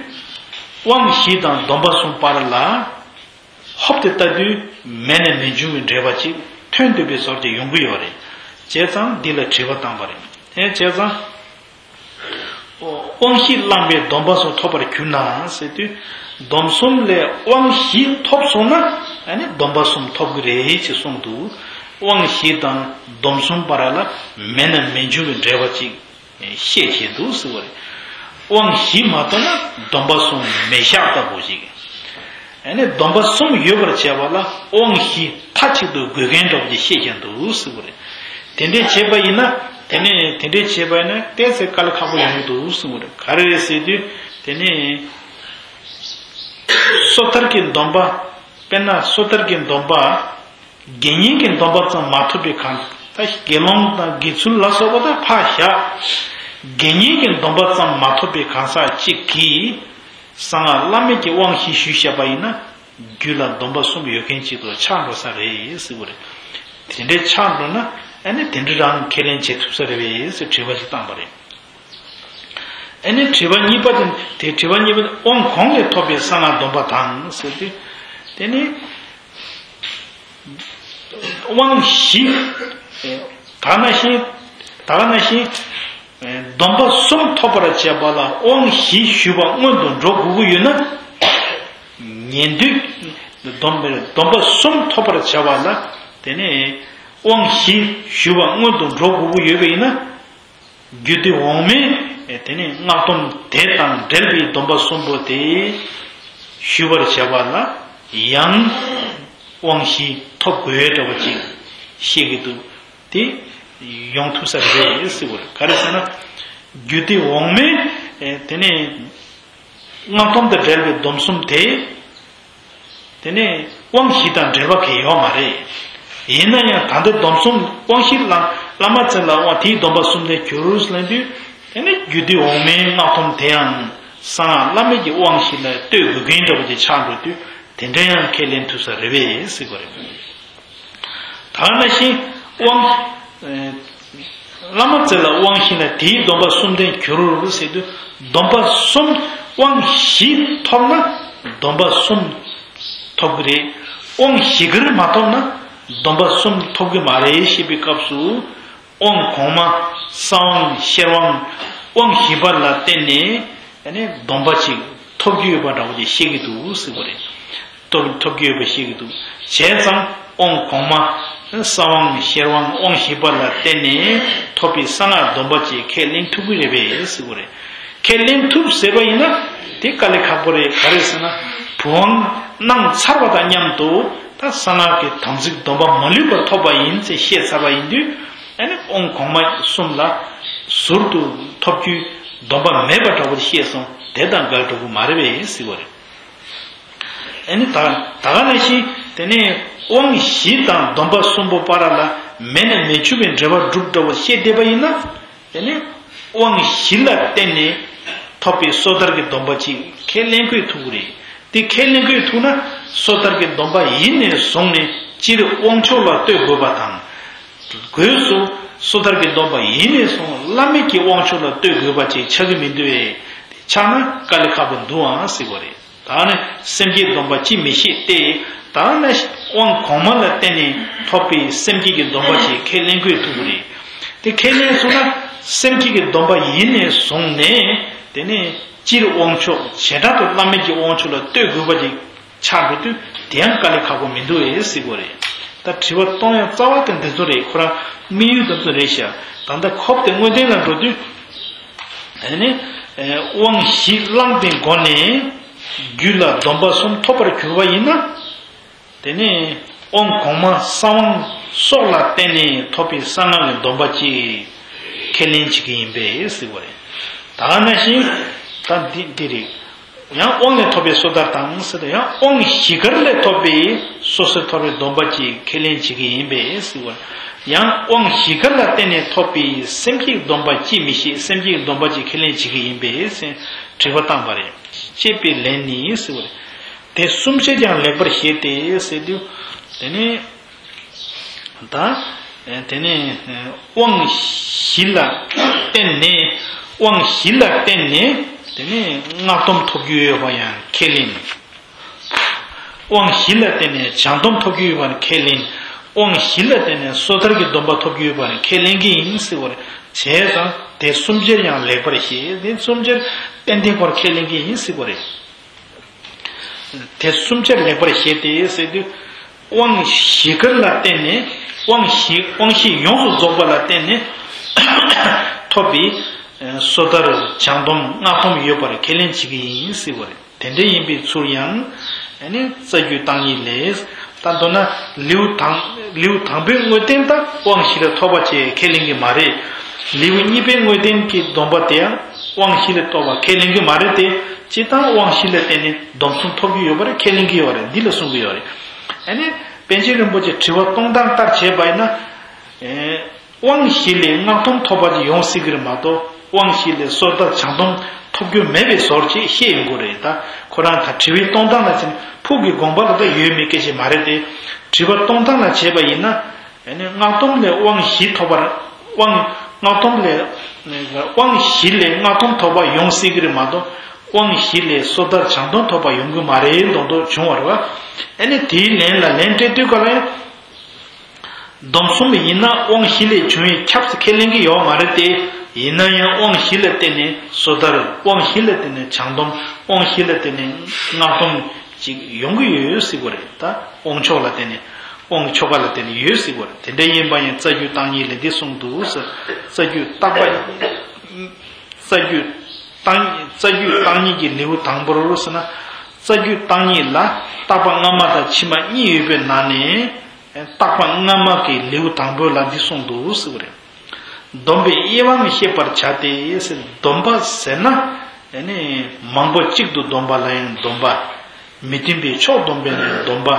དབང་བཞི་དང་སྡོམ་པ་གསུམ་བར་ལ་ཧོབ་སྟེ་ལྟ་དུས་མེད་ནས་མི་འབྱུང་བའི་འབྲེལ་བ་ཅིག་ཐོན་ཐུབ་པའི་བཟོ་འདྲ་ཅིག་ཡོང་གི་ཡོད་རེད། བྱས་ཙང་འདི་ལ་དྲི་བ་བཏང་པ་རེད། དེ་བྱས་ཙང་། དབང་བཞི་བླངས་པའི་སྡོམ་པ་གསུམ་ཐོབ་པར་གྱུར་ན་ཟེར་དུས། སྡོམ་གསུམ་ལས་དབང་བཞི་ཐོབ་སོང་ན་ཨ་ནི་སྡོམ་པ་གསུམ་ཐོབ་ཀྱི་རེད་ཅེས་གསུངས་འདུག་དབང་བཞི་དང་སྡོམ་གསུམ་བར་ལ་མེད་ན་མི་འབྱུང་བའི་འབྲེལ་བ་ཅིག་བཤད་བཞིན་འདུག་ཟེར་བ་རེད། དབང་བཞི་མ་ཐོབ་ན་སྡོམ་པ་གསུམ་མེད་ཤག་ལྟ་བུ་ཞིག་ཨ་ནི་སྡོམ་པ་གསུམ་ཡོད་པར་བྱ་བ་ལ་དབང་བཞི་མཐའ་གཅིག་ཏུ་དགོས་མཁན་འདྲ་བོ་ཅིག་བཤད་བཞིན་འདུག་ཟེར་བ་རེད། དེ་འདྲས་བྱས་པ་ཡིན་ན། དེ་ནས་དེ་འདྲས་བྱས་པ་ཡིན་ན་ཏོག་ཙམ་དཀའ་ལས་ཁག་པོ་ཡོང་གི་འདུག་གསུངས་པ་རེད། ག་རེ་རེད་ཟེར་དུས། དེ་ནས་སོ་ཐར་གྱི་སྡོམ་པ། དཔེར་ན་སོ་ཐར་གྱི་སྡོམ་པ། དགེ་བསྙེན་གྱི་སྡོམ་པ་ཙམ་མ་ཐོབ་པའི་གང་། ད་དགེ་སློང་དང་དགེ་ཚུལ་ལ་སོགས་པ་ད་ཕར་བཞག་དགེ་བསྙེན་གྱི་སྡོམ་པ་ཙམ་མ་ཐོབ་པའི་གང་ཟག་ཅིག་གིས་གསང་སྔགས་བླ་མེད་ཀྱི་དབང་བཞི་ཞུས་བཞག་པ་ཡིན་ན། རྒྱུད་ལ་སྡོམ་པ་གསུམ་ཡོད་མཁན་ཅིག་ཏུ་ཆགས་འགྲོ་ས་རེད་ཟེར་བ་རེད། དེ་འདྲའི་ཆགས་འགྲོ་ན་ཨ་ནི་དེ་འདྲ་རང་ཁས་ལེན་བྱེད་ཐུབ་ས་རེད་པས་ཟེར་དྲི་བ་ཞིག་བཏང་པ་རེད། ཨ་ནི་དྲི་བ་གཉིས་པ་དེ། དེ་དྲི་བ་གཉིས་པ་དེ་དབང་གོང་ལས་ཐོབ་པའི་གསང་སྔགས་སྡོམ་པ་དང་ཟེར་དུས། དེ་ནི་དབང་བཞི། ད་ག་ནང་བཞིན། ད་ག་ནང་བཞིན། སྡོམ་པ་གསུམ་ཐོབ་པར་བྱེད་པ་ལ་དབང་བཞི་ཞུས་པ་སྔོན་དུ་འགྲོ་དགོས་ཀྱི་ཡོད་ན། ཉན་ཐོས། སྡོམ་སྡོམ་པ་གསུམ་ཐོབ་པར་བྱ་བ་ལ་དེ་ནས་དབང་བཞི་ཞུས་པ་སྔོན་དུ་འགྲོ་དགོས་ཀྱི་ཡོད་པ་ཡིན་ན། རྒྱུད་སྡེ་འོག་མའི་དེ་ནས་སྔགས་སྡོམ་དེ་དང་འབྲེལ་བའི་སྡོམ་པ་གསུམ་པོ་དེ་ཞུ་བར་བྱ་བ་ལ་ཡང་དབང་བཞི་ཐོབ་དགོས་འདྲ་བ་ཅིག་བཤད་ཀྱི་འདུག་དེ་ཡོང་ཐུབ་ས་རེད་ཟེར་བ་རེད། ག་རེ་ཟེར་ན། རྒྱུད་སྡེ་འོག་མའི་དེ་ནས་སྔགས་སྡོམ་དང་འབྲེལ་བའི་སྡོམ་གསུམ་དེ། དེ་ནས་དབང་བཞི་དང་འབྲེལ་བ་གང་ཡང་ཡོད་མ་རེད། ཡིན་ན་ཡང་ད་ལྟ་སྡོམ་གསུམ་དབང་བཞི་བླ་བླ་མ་བཙལ་ལ་དབང་དེའི་སྡོམ་པ་གསུམ་ལྡན་གྱུར་ལབ་དུས། དེ་ནས་རྒྱུད་སྡེ་འོག་མའི་སྔགས་སྡོམ་དེའང་གསང་སྔགས་བླ་མེད་ཀྱི་དབང་བཞི་ལ་ལྟོས་དགོས་མཁན་འདྲ་བོ་ཅིག་ཆགས་འགྲོ་དུས་དེ་འདྲ་ཡང་ཁས་ལེན་ཐུབ་ས་རེད་པས་ཟེར་བ་རེད། ད་ག་ནང་བཞིན་དབང་། ཨེ། བླ་མ་བཙལ་ལ་དབང་བཞི་ལ་དེའི་སྡོམ་པ་གསུམ་ལྡན་གྱུར་ཟེར་དུས་སྡོམ་པ་གསུམ། དབང་བཞི་ཐོབ་ན་སྡོམ་པ་གསུམ་ཐོབ་ཀྱི་རེད། དབང་བཞི་གར་མ་ཐོབ་ན་སྡོམ་པ་གསུམ་ཐོབ་ཀྱི་མ་རེད་ཞེས་པའི་སྐབས་སུ། དབང་གོང་མ། གསང་དབང་། ཤེར་དབང་། དབང་བཞི་པ་ལ་བརྟེན་ནས་ཨ་ནི་སྡོམ་པ་ཅིག་ཐོབ་ཀྱི་ཡོད་པ་འདྲ་བོ་ཅིག་བཤད་ཀྱི་འདུག་ཟེར་བ་རེད། ཐོབ་ཐོབ་ཀྱི་ཡོད་པ་བཤད་ཀྱི་འདུག་བྱས་ཙང་དབང་གོང་མ། གསང་དབང་། ཤེར་དབང་། དབང་བཞི་པ་ལ་བརྟེན་ནས་ཐོབ་པའི་གསང་སྔགས་སྡོམ་པ་ཅིག་ཁས་ལེན་ཐུབ་ཀྱི་རེད་པས་ཟེར་བ་རེད། ཁས་ལེན་ཐུབ་ཟེར་བ་ཡིན་ན་དེ་དཀའ་ལས་ཁག་པོ་རེད། ག་རེ་ཟེར་ན་བུམ་དབང་གནང་ཚར་བ་དང་མཉམ་དུ་ད་གསང་སྔགས་ཀྱི་དམ་ཚིག་སྡོམ་པ་མ་ལུས་པར་ཐོབ་པ་ཡིན་ཅེས་བཤད་ཚར་བ་ཡིན་དུས། ཨ་ནི་དབང་གོང་མ་གསུམ་ལ་ཟུར་དུ་ཐོབ་རྒྱུའི་སྡོམ་པ་མེད་པ་འདྲ་བོ་བཤད་སོང་། དེ་དང་འགལ་འགྲོ་གི་མ་རེད་པས་ཟེར་བ་རེད། ཨ་ནི་ད་ད་ག་ནང་བཞིན་དེ་ནས་དབང་བཞི་དང་སྡོམ་པ་གསུམ་པོ་བར་ལ་མེད་ན་མི་འབྱུང་བའི་འབྲེལ་བ་སྒྲུབ་འདྲ་བོ་བཤད་བསྡད་པ་ཡིན་ན། དེ་ནས་དབང་བཞི་ལ་བརྟེན་ནས་ཐོབ་པའི་སོ་ཐར་གྱི་སྡོམ་པ་ཅིག་ཁས་ལེན་དགོས་ཐུག་གི་རེད། དེ་ཁས་ལེན་དགོས་ཐུག་ན། སོ་ཐར་གྱི་སྡོམ་པ་ཡིན་ནས་བཟུང་ནས་སྤྱིར་དབང་ཆོག་ལ་ལྟོས་དགོས་པ་དང་། སྒོས་སུ་སོ་ཐར་གྱི་སྡོམ་པ་ཡིན་ནས་བཟུང་བླ་མེད་ཀྱི་དབང་ཆོག་ལ་ལྟོས་དགོས་པ་ཅིག་ཆགས་ཀྱི་མི་འདུག་པས། དེ་ཆགས་ན་དཀའ་ལས་ཁག་པོ་འདུག་ཨང་ཟེར་བ་རེད། ད་ནི་སེམས་བསྐྱེད་སྡོམ་པ་ཅིས་མི་ཤེས་ཏེ། ད་ནི་དབང་གོང་མ་ལ་བརྟེན་ནས་ཐོབ་པའི་སེམས་བསྐྱེད་ཀྱི་སྡོམ་པ་ཅིག་ཁས་ལེན་དགོས་ཐུག་གི་རེད། དེ་ཁས་ལེན་སོང་ན་སེམས་བསྐྱེད་ཀྱི་སྡོམ་པ་ཡིན་ནས་བཟུང་ནས། དེ་ནས་སྤྱིར་དབང་ཆོག་བྱེ་བྲག་ཏུ་བླ་མེད་ཀྱི་དབང་ཆོག་ལ་ལྟོས་དགོས་པ་ཅིག་ཆགས་འགྲོ་དུས། དེ་ཡང་དཀའ་ལས་ཁག་པོ་མི་འདུག་ཨེ་ཟེར་དགོས་རེད། ད་དྲི་བ་གཏོང་ཡ་རྩ་བ་དེ་འདི་ཚོ་རེད། ཁོ་རང་དམིགས་ཡུལ་འདི་ཚོ་རེད་ཤག་ད་ལྟ་ཁོབ་དེ་དངོས་བསྟན་ལ་འགྲོ་དུས། དེ་ནི་དབང་བཞི་བླངས་པའི་སྒོ་ནས་རྒྱུད་ལ་སྡོམ་པ་གསུམ་ཐོབ་པར་གྱུར་པ་ཡིན་ན། དེ་ནི་དབང་གོང་མ་གསང་དབང་སོགས་ལ་བརྟེན་ནས་ཐོབ་པའི་གསང་སྔགས་ཀྱི་སྡོམ་པ་ཅིག་ཁས་ལེན་བྱེད་ཀྱི་ཡིན་པས་ཟེར་བ་རེད། ད་ག་ནང་བཞིན་ད་འདི་འདི་རེད། ཡང་དབང་ལས་ཐོབ་པའི་སོ་ཐར་དང་ཟེར་ཏེ། ཡང་དབང་བཞི་གར་ལས་ཐོབ་པའི་སོ་སོར་ཐར་པའི་སྡོམ་པ་ཅིག་ཁས་ལེན་བྱེད་ཀྱི་ཡིན་པས་ཟེར་བ། ཡང་དབང་བཞི་གར་ལ་བརྟེན་ནས་ཐོབ་པའི་སེམས་བསྐྱེད་སྡོམ་པ་ཅིས་མི་ཤེས། སེམས་བསྐྱེད་སྡོམ་པ་ཅིག་ཁས་ལེན་བྱེད་ཀྱི་ཡིན་པས་ཟེར་དྲི་བ་བཏང་བ་རེད། ཅེས་པའི་ལན་ནི་ཟེར་བ་རེད། དེ་གསུམ་ཆར་ཀྱང་ལེགས་པར་བཤད་དེ་ཟེར་དུས། དེ་ནི། ད། དེ་ནས་དབང་བཞི་ལ་བརྟེན་ནས། དབང་བཞི་ལ་བརྟེན་ནས་དེ་ནས་སྔགས་སྡོམ་ཐོབ་རྒྱུ་ཡོད་པ་ཡང་ཁས་ལེན། དབང་བཞི་ལ་བརྟེན་ནས་བྱང་སྡོམ་ཐོབ་རྒྱུ་ཡོད་པ་ཁས་ལེན། དབང་བཞི་ལ་བརྟེན་ནས་སོ་ཐར་གྱི་སྡོམ་པ་ཐོབ་རྒྱུ་ཡོད་པ་ཁས་ལེན་གྱི་ཡིན་ཟེར་བ་རེད། བྱས་ཙང་དེ་གསུམ་ཆར་ཡང་ལེགས་པར་བཤད། དེ་གསུམ་ཆར་ཏན་ཏན་ཁོ་རང་ཁས་ལེན་གྱི་ཡིན་ཟེར་བ་རེད། དེ་གསུམ་ཆར་ལེགས་པར་བཤད་དེ་ཟེར་དུས། དབང་བཞི་གར་ལ་བརྟེན་ནས། དབང་བཞི་དབང་བཞི་ཡོངས་སུ་རྫོགས་པ་ལ་བརྟེན་ནས་ཐོབ་པའི་སོ་ཐར་བྱང་སྡོམ་སྔགས་སྡོམ་ཡོད་པར་ཁས་ལེན་བྱེད་ཀྱི་ཡིན་ཟེར་བ་རེད། དེ་འདྲ་ཡིན་པའི་ཚུལ་ཡང་ནི་རྩ་རྒྱུད་བརྟག་གཉིས་ལས། ད་མདོར་ན་ལེའུ་དང་ལེའུ་དང་པོའི་དངོས་བསྟན་དག་དབང་བཞི་ལ་ཐོབ་པ་ཅེས་ཁས་ལེན་གྱི་མ་རེད། ལེའུ་གཉིས་པའི་དངོས་བསྟན་གྱི་སྡོམ་པ་དེའང་དབང་བཞི་ལ་ཐོབ་པ་ཁས་ལེན་གྱི་མ་རེད་དེ། སྤྱིར་བཏང་དབང་བཞི་ལ་བརྟེན་ནས་སྡོམ་གསུམ་ཐོབ་ཀྱི་ཡོད་པ་རེད། ཁས་ལེན་གྱི་ཡོད་རེད། འདི་ལ་གསུང་གི་ཡོད་རེད། ཨ་ནི་པཎ་ཆེན་རིན་པོ་ཆེ་དྲི་བ་གཏོང་སྟངས་ལྟར་བྱས་པ་ཡིན་ན། ཨེ། དབང་བཞི་ལས་སྔགས་སྡོམ་ཐོབ་པ་ཅིག་ཡོང་སྲིད་ཀྱི་རེད་མ་གཏོགས། དབང་བཞི་ལས་སོ་ཐར་བྱང་སྡོམ་ཐོབ་རྒྱུ་མེད་པའི་བཟོ་འདྲ་ཅིག་བཤད་ཡོང་གི་རེད། ད་ཁོ་རང་ད་དྲི་བའི་གཏོང་སྟངས་ལ་བྱས་ན་ཕུགས་ཀྱི་དགོངས་པ་ལ་ད་ཡོད་མེད་སྐད་ཆ་མ་རེད་དེ། དྲི་བ་གཏོང་སྟངས་ལ་བྱས་པ་ཡིན་ན། ཨ་ནི་སྔགས་སྡོམ་ལས་དབང་བཞི་ཐོབ་པར། དབང་། སྔགས་སྡོམ་ལས། དབང་བཞི་ལས་སྔགས་སྡོམ་ཐོབ་པ་ཡོང་སྲིད་ཀྱི་རེད་མ་གཏོགས། དབང་བཞི་ལས་སོ་ཐར་བྱང་སྡོམ་ཐོབ་པ་ཡོང་གི་མ་རེད་མདོག་མདོག་བྱུང་བ་རེད་བ། ཨ་ནི་དེའི་ལན་ལ་ལན་སྤྲད་དུས་ག་ལ་ཡང་། སྡོམ་གསུམ་ཡིན་ན་དབང་བཞི་ལས་བྱུང་བའི་ཁྱབ་ཟེར་ཁས་ལེན་གྱི་ཡོད་མ་རེད་དེ། ཡིན་ན་ཡང་དབང་བཞི་ལ་བརྟེན་ནས་སོ་ཐར། དབང་བཞི་ལ་བརྟེན་ནས་བྱང་སྡོམ། དབང་བཞི་ལ་བརྟེན་ནས་སྔགས་སྡོམ་ཅིག་ཡོང་གི་ཡོད་ཟེར་གྱི་རེད། ད་དབང་ཆོག་ལ་བརྟེན་ནས། དབང་ཆོ་ག་ལ་བརྟེན་ནས་ཡོད་ཟེར་གྱི་རེད། དེ་འདྲ་ཡིན་པ་ཡང་རྩ་རྒྱུད་བརྟག་གཉིས་ལས་འདི་གསུངས་འདུག་ཟེར། རྩ་རྒྱུད་བརྟག་པ། རྩ་རྒྱུད་བརྟག་གཉིས། རྩ་རྒྱུད་བརྟག་གཉིས་ཀྱི་ལེའུ་དང་པོར་ཟེར་ན། རྩ་རྒྱུད་བརྟག་གཉིས་ལ་བརྟག་པ་སྔ་མ་དང་ཕྱི་མ་གཉིས་ཡོད་པའི་ནང་ནས། བརྟག་པ་སྔ་མ་གི་ལེའུ་དང་པོ་ལ་འདི་གསུངས་འདུག་ཟེར་བ་རེད། སྡོམ་པའི་དབྱེ་བའང་བཤད་པར་བྱ་སྟེ་ཟེར། སྡོམ་པ་ཟེར་ན། ཨ་ནི་མང་པོ་གཅིག་ཏུ་བསྡོམས་པ་ལ་ཡང་སྡོམ་པ། མི་མཐུན་པའི་ཕྱོགས་སྡོམ་པས་ན་སྡོམ་པ།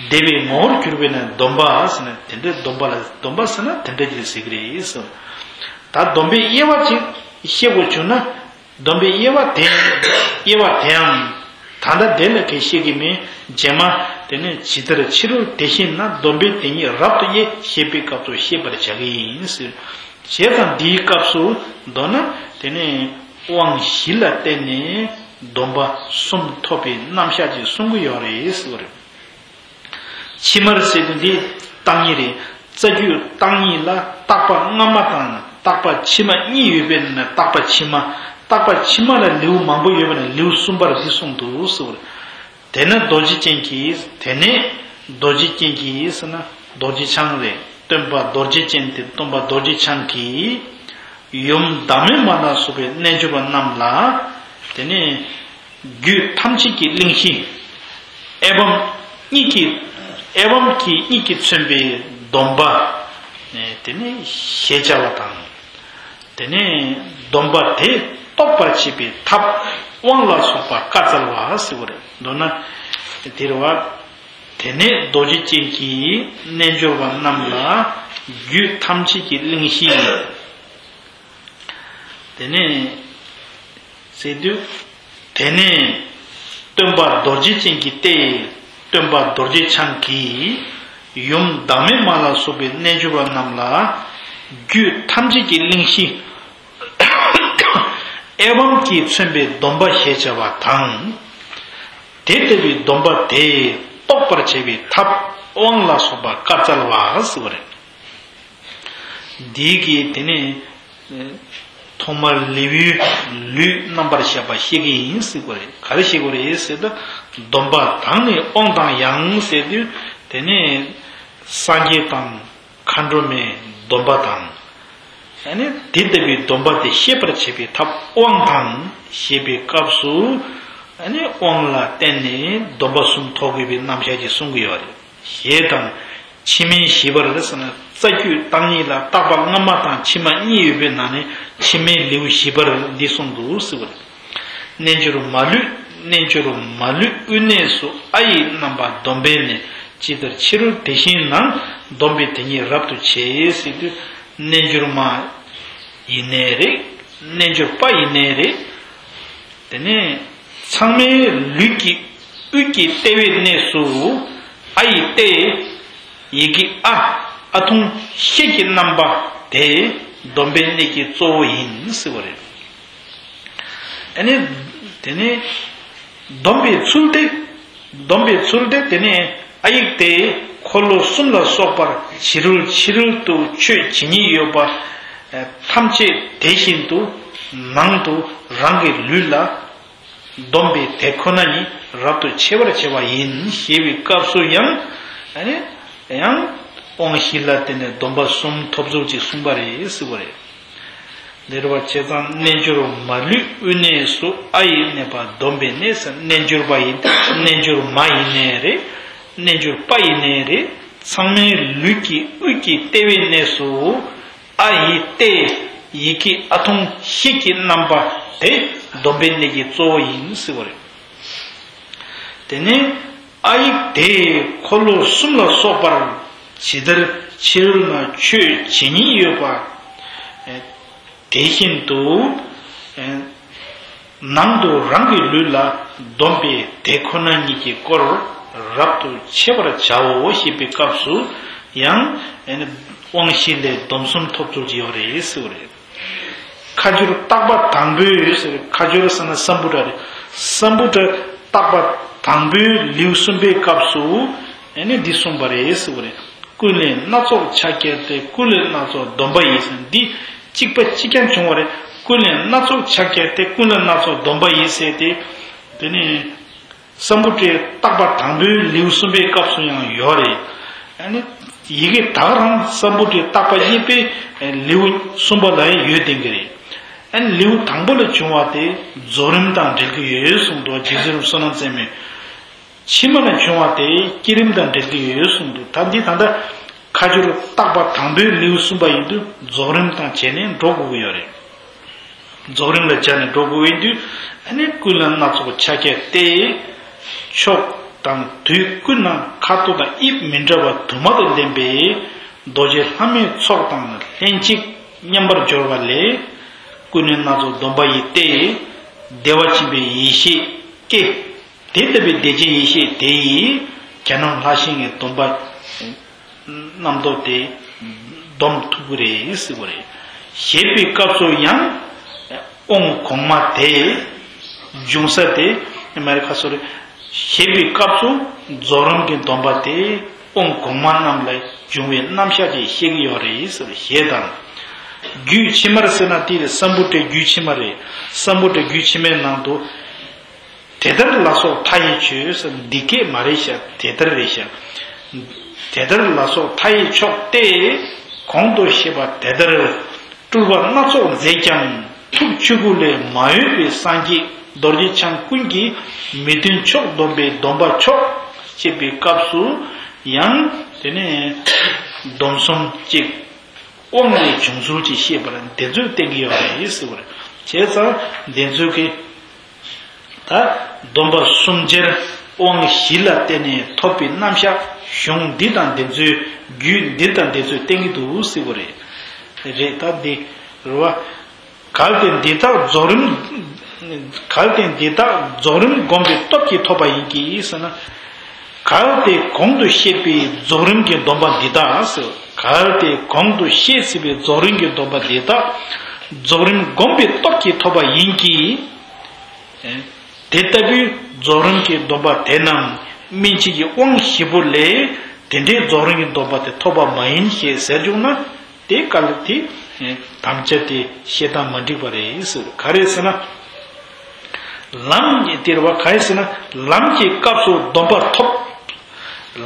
བདེ་བའི་ངོ་བོར་གྱུར་པས་ན་སྡོམ་པ་ཟེར་ན། དེ་འདྲའི་སྡོམ་པ་ལ། སྡོམ་པ་ཟེར་ན་དེ་འདྲ་ཅིག་ཟེར་གྱི་རེད་ཟེར། ད་སྡོམ་པའི་དབྱེ་བ་ཅིག་བཤད་དགོས་བྱུང་ན། སྡོམ་པའི་དབྱེ་བ་དེ། དབྱེ་བ་དེའང་ད་ལྟ་དེ་ལ་གལ་བཤད་ཀྱི་མེད། རྗེས་མ་དེ་ནས་ཇི་ལྟར་ཕྱི་རོལ་དེ་བཞིན་ན། སྡོམ་པའི་དེ་ཉིད་རབ་ཏུ་དབྱེ། བཤད་པའི་སྐབས་སུ་ཤེས་པར་བྱ་གི་ཡིན་ཟེར། བྱས་ཙང་འདིའི་སྐབས་སུ་མདོར་ན་དེ་ནས་དབང་བཞི་ལ་བརྟེན་ནས་སྡོམ་པ་གསུམ་ཐོབ་པའི་རྣམ་གཞག་ཅིག་གསུང་གི་ཡོད་རེད་ཟེར་བ་རེད། ཕྱི་མར་ཟེར་དུས་འདི་བརྟག་གཉིས་རེད། རྩ་རྒྱུད་བརྟག་གཉིས་ལ་བརྟག་པ་སྔ་མ་དང་བརྟག་པ་ཕྱི་མ་གཉིས་ཡོད་པས་ན་བརྟག་པ་ཕྱི་མ། བརྟག་པ་ཕྱི་མ་ལ་ལེའུ་མང་པོ་ཡོད་པས་ན་ལེའུ་གསུམ་པར་འདི་གསུངས་འདུག་ཟེར་བ་རེད། དེ་ནས་རྡོ་རྗེ་ཅན་གྱིས། དེ་ནས་རྡོ་རྗེ་ཅན་གྱིས་ཟེར་ན་རྡོ་རྗེ་འཆང་རེད། སྟོན་པ་རྡོ་རྗེ་ཅན་དེ་སྟོན་པ་རྡོ་རྗེ་འཆང་གིས་ཡུམ་བདག་མེད་མ་ལ་སོགས་པའི་རྣལ་འབྱོར་པ་རྣམས་ལ། དེ་ནས་རྒྱུད་ཐམས་ཅད་ཀྱི་གླེང་གཞི། ཨེ་བམ་གཉིས་ཀྱིས། ཨེ་བམ་གྱིས་གཉིས་ཀྱིས་མཚོན་པའི་སྡོམ་པ། དེ་ནས་ཞེས་བྱ་བ་དང་། དེ་ནས་སྡོམ་པ་དེ་རྟོགས་པར་བྱེད་པའི་ཐབས་དབང་ལ་སོགས་པ་བཀའ་སྩལ་བ་ཟེར་བ་རེད། མདོར་ན་དེ་རེད་བ། དེ་ནས་རྡོ་རྗེ་ཅན་གྱིས་རྣལ་འབྱོར་པ་རྣམས་ལ་རྒྱུད་ཐམས་ཅད་ཀྱི་གླེང་གཞི། དེ་ནས་ཟེར་དུས། དེ་ནས་ སྟོན་པ་རྡོ་རྗེ་ཅན་གྱིས་ཏེ། སྟོན་པ་རྡོ་རྗེ་འཆང་གིས་ཡུམ་བདག་མེད་མ་ལ་སོགས་པའི་རྣལ་འབྱོར་པ་རྣམས་ལ་རྒྱུད་ཐམས་ཅད་ཀྱི་གླེང་གཞི་ཨེ་ཝཾ་གྱིས་མཚོན་པའི་སྡོམ་པ་ཞེས་བྱ་བ་དང་། དེ་ལྟ་བུའི་སྡོམ་པ་དེ་རྟོགས་པར་བྱེད་པའི་ཐབས་དབང་ལ་སོགས་པ་བཀའ་སྩལ་བ་ཟེར་བ་རེད། འདི་གིས་དེ་ནས་ཐོག་མར་ལེའུའི་ལུས་རྣམ་པར་བཞག་པ་ཤེས་ཀྱི་ཡིན་ཟེར་བ་རེད། ག་རེ་ཤེས་དགོས་རེད་ཟེར་ན། སྡོམ་པ་དང་ནི་དབང་དང་ཡང་ཟེར་དུས་དེ་ནས་སངས་རྒྱས་དང་། མཁའ་འགྲོ་མའི་སྡོམ་པ་དང་། ཨ་ནི་དེ་ལྟ་བུའི་སྡོམ་པ་དེ་ཤེས་པར་བྱེད་པའི་ཐབས་དབང་དང་ཞེས་པའི་སྐབས་སུ། ཨ་ནི་དབང་ལ་བརྟེན་ནས་སྡོམ་པ་གསུམ་ཐོབ་དགོས་པའི་རྣམ་གཞག་ཅིག་གསུང་གི་ཡོད་རེད། ཞེས་དང་། ཕྱི་མའི་བཞི་པར་ཟེར་ན་རྩ་རྒྱུད་བརྟག་གཉིས་ལ་བརྟག་པ་སྔ་མ་དང་ཕྱི་མ་གཉིས་ཡོད་པའི་ནང་ནས་ཕྱི་མའི་ལེའུ་བཞི་པར་འདི་གསུངས་འདུག་ཟེར་བ་རེད། རྣལ་འབྱོར་མ་ལུས། རྣལ་འབྱོར་མ་ལུས་དབུས་གནས་སུ། ཨ་ཡི་རྣམ་པ་སྡོམ་པས་ནི། ཇི་ལྟར་ཕྱི་རོལ་དེ་བཞིན་ནང་། སྡོམ་པས་དེ་ཉིད་རབ་ཏུ་ཕྱེ། ཟེར་དུས་རྣལ་འབྱོར་མ་ཡིན་ནའི་རེད། རྣལ་འབྱོར་པ་ཡིན་ནའི་རེད། དེ་ནས་ཚང་མའི་ལུས་ཀྱི་དབུས་ཀྱི་ལྟེ་བའི་གནས་སུ། ཨ་ཡི་ལྟེ། ཡི་གེ་ཨ། ཨ་ཐུང་ཤེས་ཀྱི་རྣམ་པ་དེ་སྡོམ་པའི་གནད་ཀྱི་གཙོ་བོ་ཡིན་ཟེར་བ་རེད། ཨ་ནི། དེ་ནས་སྡོམ་པའི་ཚུལ་དེ། སྡོམ་པའི་ཚུལ་དེ་དེ་ནས་ཨ་ཡིག་དེ་འཁོར་ལོ་གསུམ་ལ་སོགས་པར་ཕྱི་རོལ་ཕྱི་རོལ་དུ་ཆོས་ཇི་སྙེད་ཡོད་པ་ཐམས་ཅད་དེ་བཞིན་དུ་ནང་དུ་རང་གི་ལུས་ལ་སྡོམ་པས་དེ་ཁོ་ན་ཉིད་རབ་ཏུ་ཕྱེ་བར་བྱ་བ་ཡིན་ཞེས་པའི་སྐབས་སུ་ཡང་། ཨ་ནི་ཡང་དབང་བཞི་ལ་བརྟེན་ནས་སྡོམ་པ་གསུམ་ཐོབ་ཚུལ་ཅིག་གསུངས་པ་རེད་ཟེར་བ་རེད། འདིར་བ་བྱས་ཙང་རྣལ་འབྱོར་མ་ལུས་དབུས་གནས་སུ། ཨ་ཡི་གནས་པ་སྡོམ་པས་ནི་ཟེར། རྣལ་འབྱོར་པ་ཡིན། རྣལ་འབྱོར་མ་ཡིན་ནའི་རེད། རྣལ་འབྱོར་པ་ཡིན་ནའི་རེད། ཚང་མའི་ལུས་ཀྱི་དབུས་ཀྱི་ལྟེ་བའི་གནས་སུ། ཨ་ཡི་ལྟེ། ཡི་གེ་ཨ་ཐུང་ཤེས་ཀྱི་རྣམ་པ་དེ་སྡོམ་པའི་གནད་ཀྱི་གཙོ་བོ་ཡིན་ཟེར་བ་རེད། དེ་ནས་ཨ་ཡིག་དེ་འཁོར་ལོ་གསུམ་ལ་སོགས་པར་ཇི་ལྟར་ཕྱི་རོལ་ན་ཆོས་ཇི་སྙེད་ཡོད་པ། དེ་བཞིན་དུ། ནང་དུ་རང་གི་ལུས་ལ་སྡོམ་པས་དེ་ཁོ་ན་ཉིད་ཀྱི་སྐོར་རབ་ཏུ་ཕྱེ་བར་བྱའོ་ཞེས་པའི་སྐབས་སུ་ཡང་དབང་བཞི་ལས་སྡོམ་གསུམ་ཐོབ་ཚུལ་གྱི་ཡོད་རེད་ཟེར་བ་རེད། ཁ་སྦྱོར་བརྟག་པ་དང་པོའི་ཟེར། ཁ་སྦྱོར་ཟེར་ན་སམ་བྷུ་ཊ་རེད། སམ་བྷུ་ཊ་བརྟག་པ་དང་པོའི་ལེའུ་གསུམ་པའི་སྐབས་སུ་ཨ་ནི་འདི་གསུངས་པ་རེད་ཟེར་བ་རེད། ཀུན་ལས་སྣ་ཚོགས་ཕྱག་རྒྱ་སྟེ། ཀུན་ལས་སྣ་ཚོགས་སྡོམ་པ་ཡིས་ཟེར། འདི་གཅིག་པ་གཅིག་རྐྱང་བྱུང་བ་རེད། ཀུན་ལས་སྣ་ཚོགས་ཕྱག་རྒྱ་སྟེ། ཀུན་ལས་སྣ་ཚོགས་སྡོམ་པ་ཡིས་ཟེར་ཏེ། དེ་ནི། སམ་བྷུ་ཊའི་བརྟག་པ་དང་པོའི་ལེའུ་གསུམ་པའི་སྐབས་སུ་ཡང་ཡོད་རེད། ཨ་ནི་ཡི་གེ་ད་ག་རང་སམ་བྷུ་ཊའི་བརྟག་པ་གཉིས་པའི་ལེའུ་གསུམ་པ་ལ་ཡང་ཡོད་བསྡད་ཀྱི་རེད། ཨ་ནི་ལེའུ་དང་པོ་ལ་བྱུང་བ་དེ་རྫོགས་རིམ་དང་འབྲེལ་གྱི་ཡོད་གསུངས་འདུག་རྗེ་བཙུན་བསོད་ནམས་རྩེ་མོས། ཕྱི་མ་ལ་བྱུང་བ་དེ་བསྐྱེད་རིམ་དང་འབྲེལ་གྱི་ཡོད་གསུངས་འདུག་ད་འདི་ད་ལྟ་ཁ་སྦྱོར་བརྟག་པ་དང་པོའི་ལེའུ་གསུམ་པ་ཡིན་དུས་རྫོགས་རིམ་དང་བྱས་ནས་འགྲོ་དགོས་ཀྱི་ཡོད་རེད། རྫོགས་རིམ་ལ་སྦྱར་ནས་འགྲོ་དགོས་ཡིན་དུས། ཨ་ནི་ཀུན་ལས་སྣ་ཚོགས་ཕྱག་རྒྱ་སྟེ། ཕྱོགས་དང་དུས་ཀུན་ན་ཁ་དོག་དང་དབྱིབས་མི་འདྲ་བ་དུ་མ་དང་ལྡན་པའི་རྡོ་རྗེ་ལྷ་མོའི་ཚོགས་དང་ལྷན་ཅིག་མཉམ་པར་སྦྱོར་བ་ལས། ཀུན་ལས་སྣ་ཚོགས་སྡོམ་པ་ཡིས་ཏེ། བདེ་བ་ཆེན་པོའི་ཡེ་ཤེས་སྐྱེ། དེ་ལྟ་བུའི་བདེ་ཆེན་ཡེ་ཤེས་དེ་ཡིས་གྱ་ནོམ་ལྷ་ཞིང་གི་སྡོམ་པ་རྣམ་རྟོག་དེ་སྡོམ་ཐུབ་ཀྱི་རེད་ཟེར་བ་རེད། ཞེས་པའི་སྐབས་སུ་ཡང་དབང་གོང་མ་དེ་འབྱུང་ས་དེ་མ་རེད་ཁ་སོ་རེད། ཞེས་པའི་སྐབས་སུ་རྫོགས་རིམ་གྱི་སྡོམ་པ་དེ་དབང་གོང་མ་རྣམས་ལ་འབྱུང་བའི་རྣམ་གཞག་ཅིག་བཤད་ཀྱི་ཡོད་རེད་ཟེར་བ་ཞེས་དང་། རྒྱུད་ཕྱི་མར་ཟེར་ན་དེ་རེད། སམ་བྷུ་ཊའི་རྒྱུད་ཕྱི་མ་རེད། སམ་བྷུ་ཊའི་རྒྱུད་ཕྱི་མའི་ནང་དུ། དེ་ལྟར་ལ་སོགས་མཐའ་ཡས་ཆོས་ཟེར། འདི་སྐད་མ་རེད་ཤག་དེ་ལྟར་རེད་ཤག་དེ་ལྟར་ལ་སོགས་མཐའ་ཡས་མཆོག་སྟེ། གོང་དུ་བཤད་པ་དེ་ལྟར་སྤྲུལ་པ་སྣ་ཚོགས་མཛད་ཀྱང་། ཐུགས་ཆོས་སྐུ་ལས་མ་འོས་པའི་སངས་རྒྱས་རྡོ་རྗེ་འཆང་ཀུན་གྱི་མི་མཐུན་ཕྱོགས་སྡོམ་པའི་སྡོམ་པ་མཆོག་ཅེས་པའི་སྐབས་སུ་ཡང་དེ་ནས་སྡོམ་གསུམ་གཅིག་དབང་ལས་བྱུང་ཚུལ་གྱི་བཤད་པར་འདི་ཚོས་བསྟན་གྱི་ཡོད་རེད་ཟེར་བ་རེད། བྱས་ཙང་འདི་ཚོས་ཀྱི་ད་སྡོམ་པ་གསུམ་སྦྱར་དབང་བཞི་ལ་བརྟེན་ནས་ཐོབ་པའི་རྣམ་གཞག་གཞུང་འདི་དང་འདི་ཚོའི་རྒྱུད་འདི་དང་འདི་ཚོས་བསྟན་གྱི་འདུག་ཟེར་བ་རེད། རེད་ད་འདི་རེད་བ། གལ་ཏེ་འདི་དག་རྫོགས་རིམ་ གལ་ཏེ་འདི་དག་རྫོགས་རིམ་བསྒོམས་པའི་སྟོབས་ཀྱིས་ཐོབ་པ་ཡིན་གྱི་ཟེར་ན། གལ་ཏེ་གོང་དུ་བཤད་པའི་རྫོགས་རིམ་གྱི་སྡོམ་པ་འདི་དག་ཟེར། གལ་ཏེ་གོང་དུ་བཤད་ཟིན་པའི་རྫོགས་རིམ་གྱི་སྡོམ་པ་འདི་དག་རྫོགས་རིམ་བསྒོམས་པའི་སྟོབས་ཀྱིས་ཐོབ་པ་ཡིན་གྱི། དེ་ལྟ་བུའི་རྫོགས་རིམ་གྱི་སྡོམ་པ་དེ་རྣམས་སྨིན་བྱེད་ཀྱི་དབང་བཞི་པོ་ལས་དེ་འདྲའི་རྫོགས་རིམ་གྱི་སྡོམ་པ་དེ་ཐོབ་པ་མ་ཡིན་ཞེས་ཟེར་བྱུང་ན། དེ་ག་ལ་དེ་དམ་བཅའ་དེ་བཤད་སྟངས་མ་འགྲིག་པ་རེད་ཟེར། ག་རེ་ཟེར་ན། ལམ་གྱི་དེར་བ་ག་རེ་ཟེར་ན། ལམ་གྱི་སྐབས་སུ་སྡོམ་པ་ཐོབ།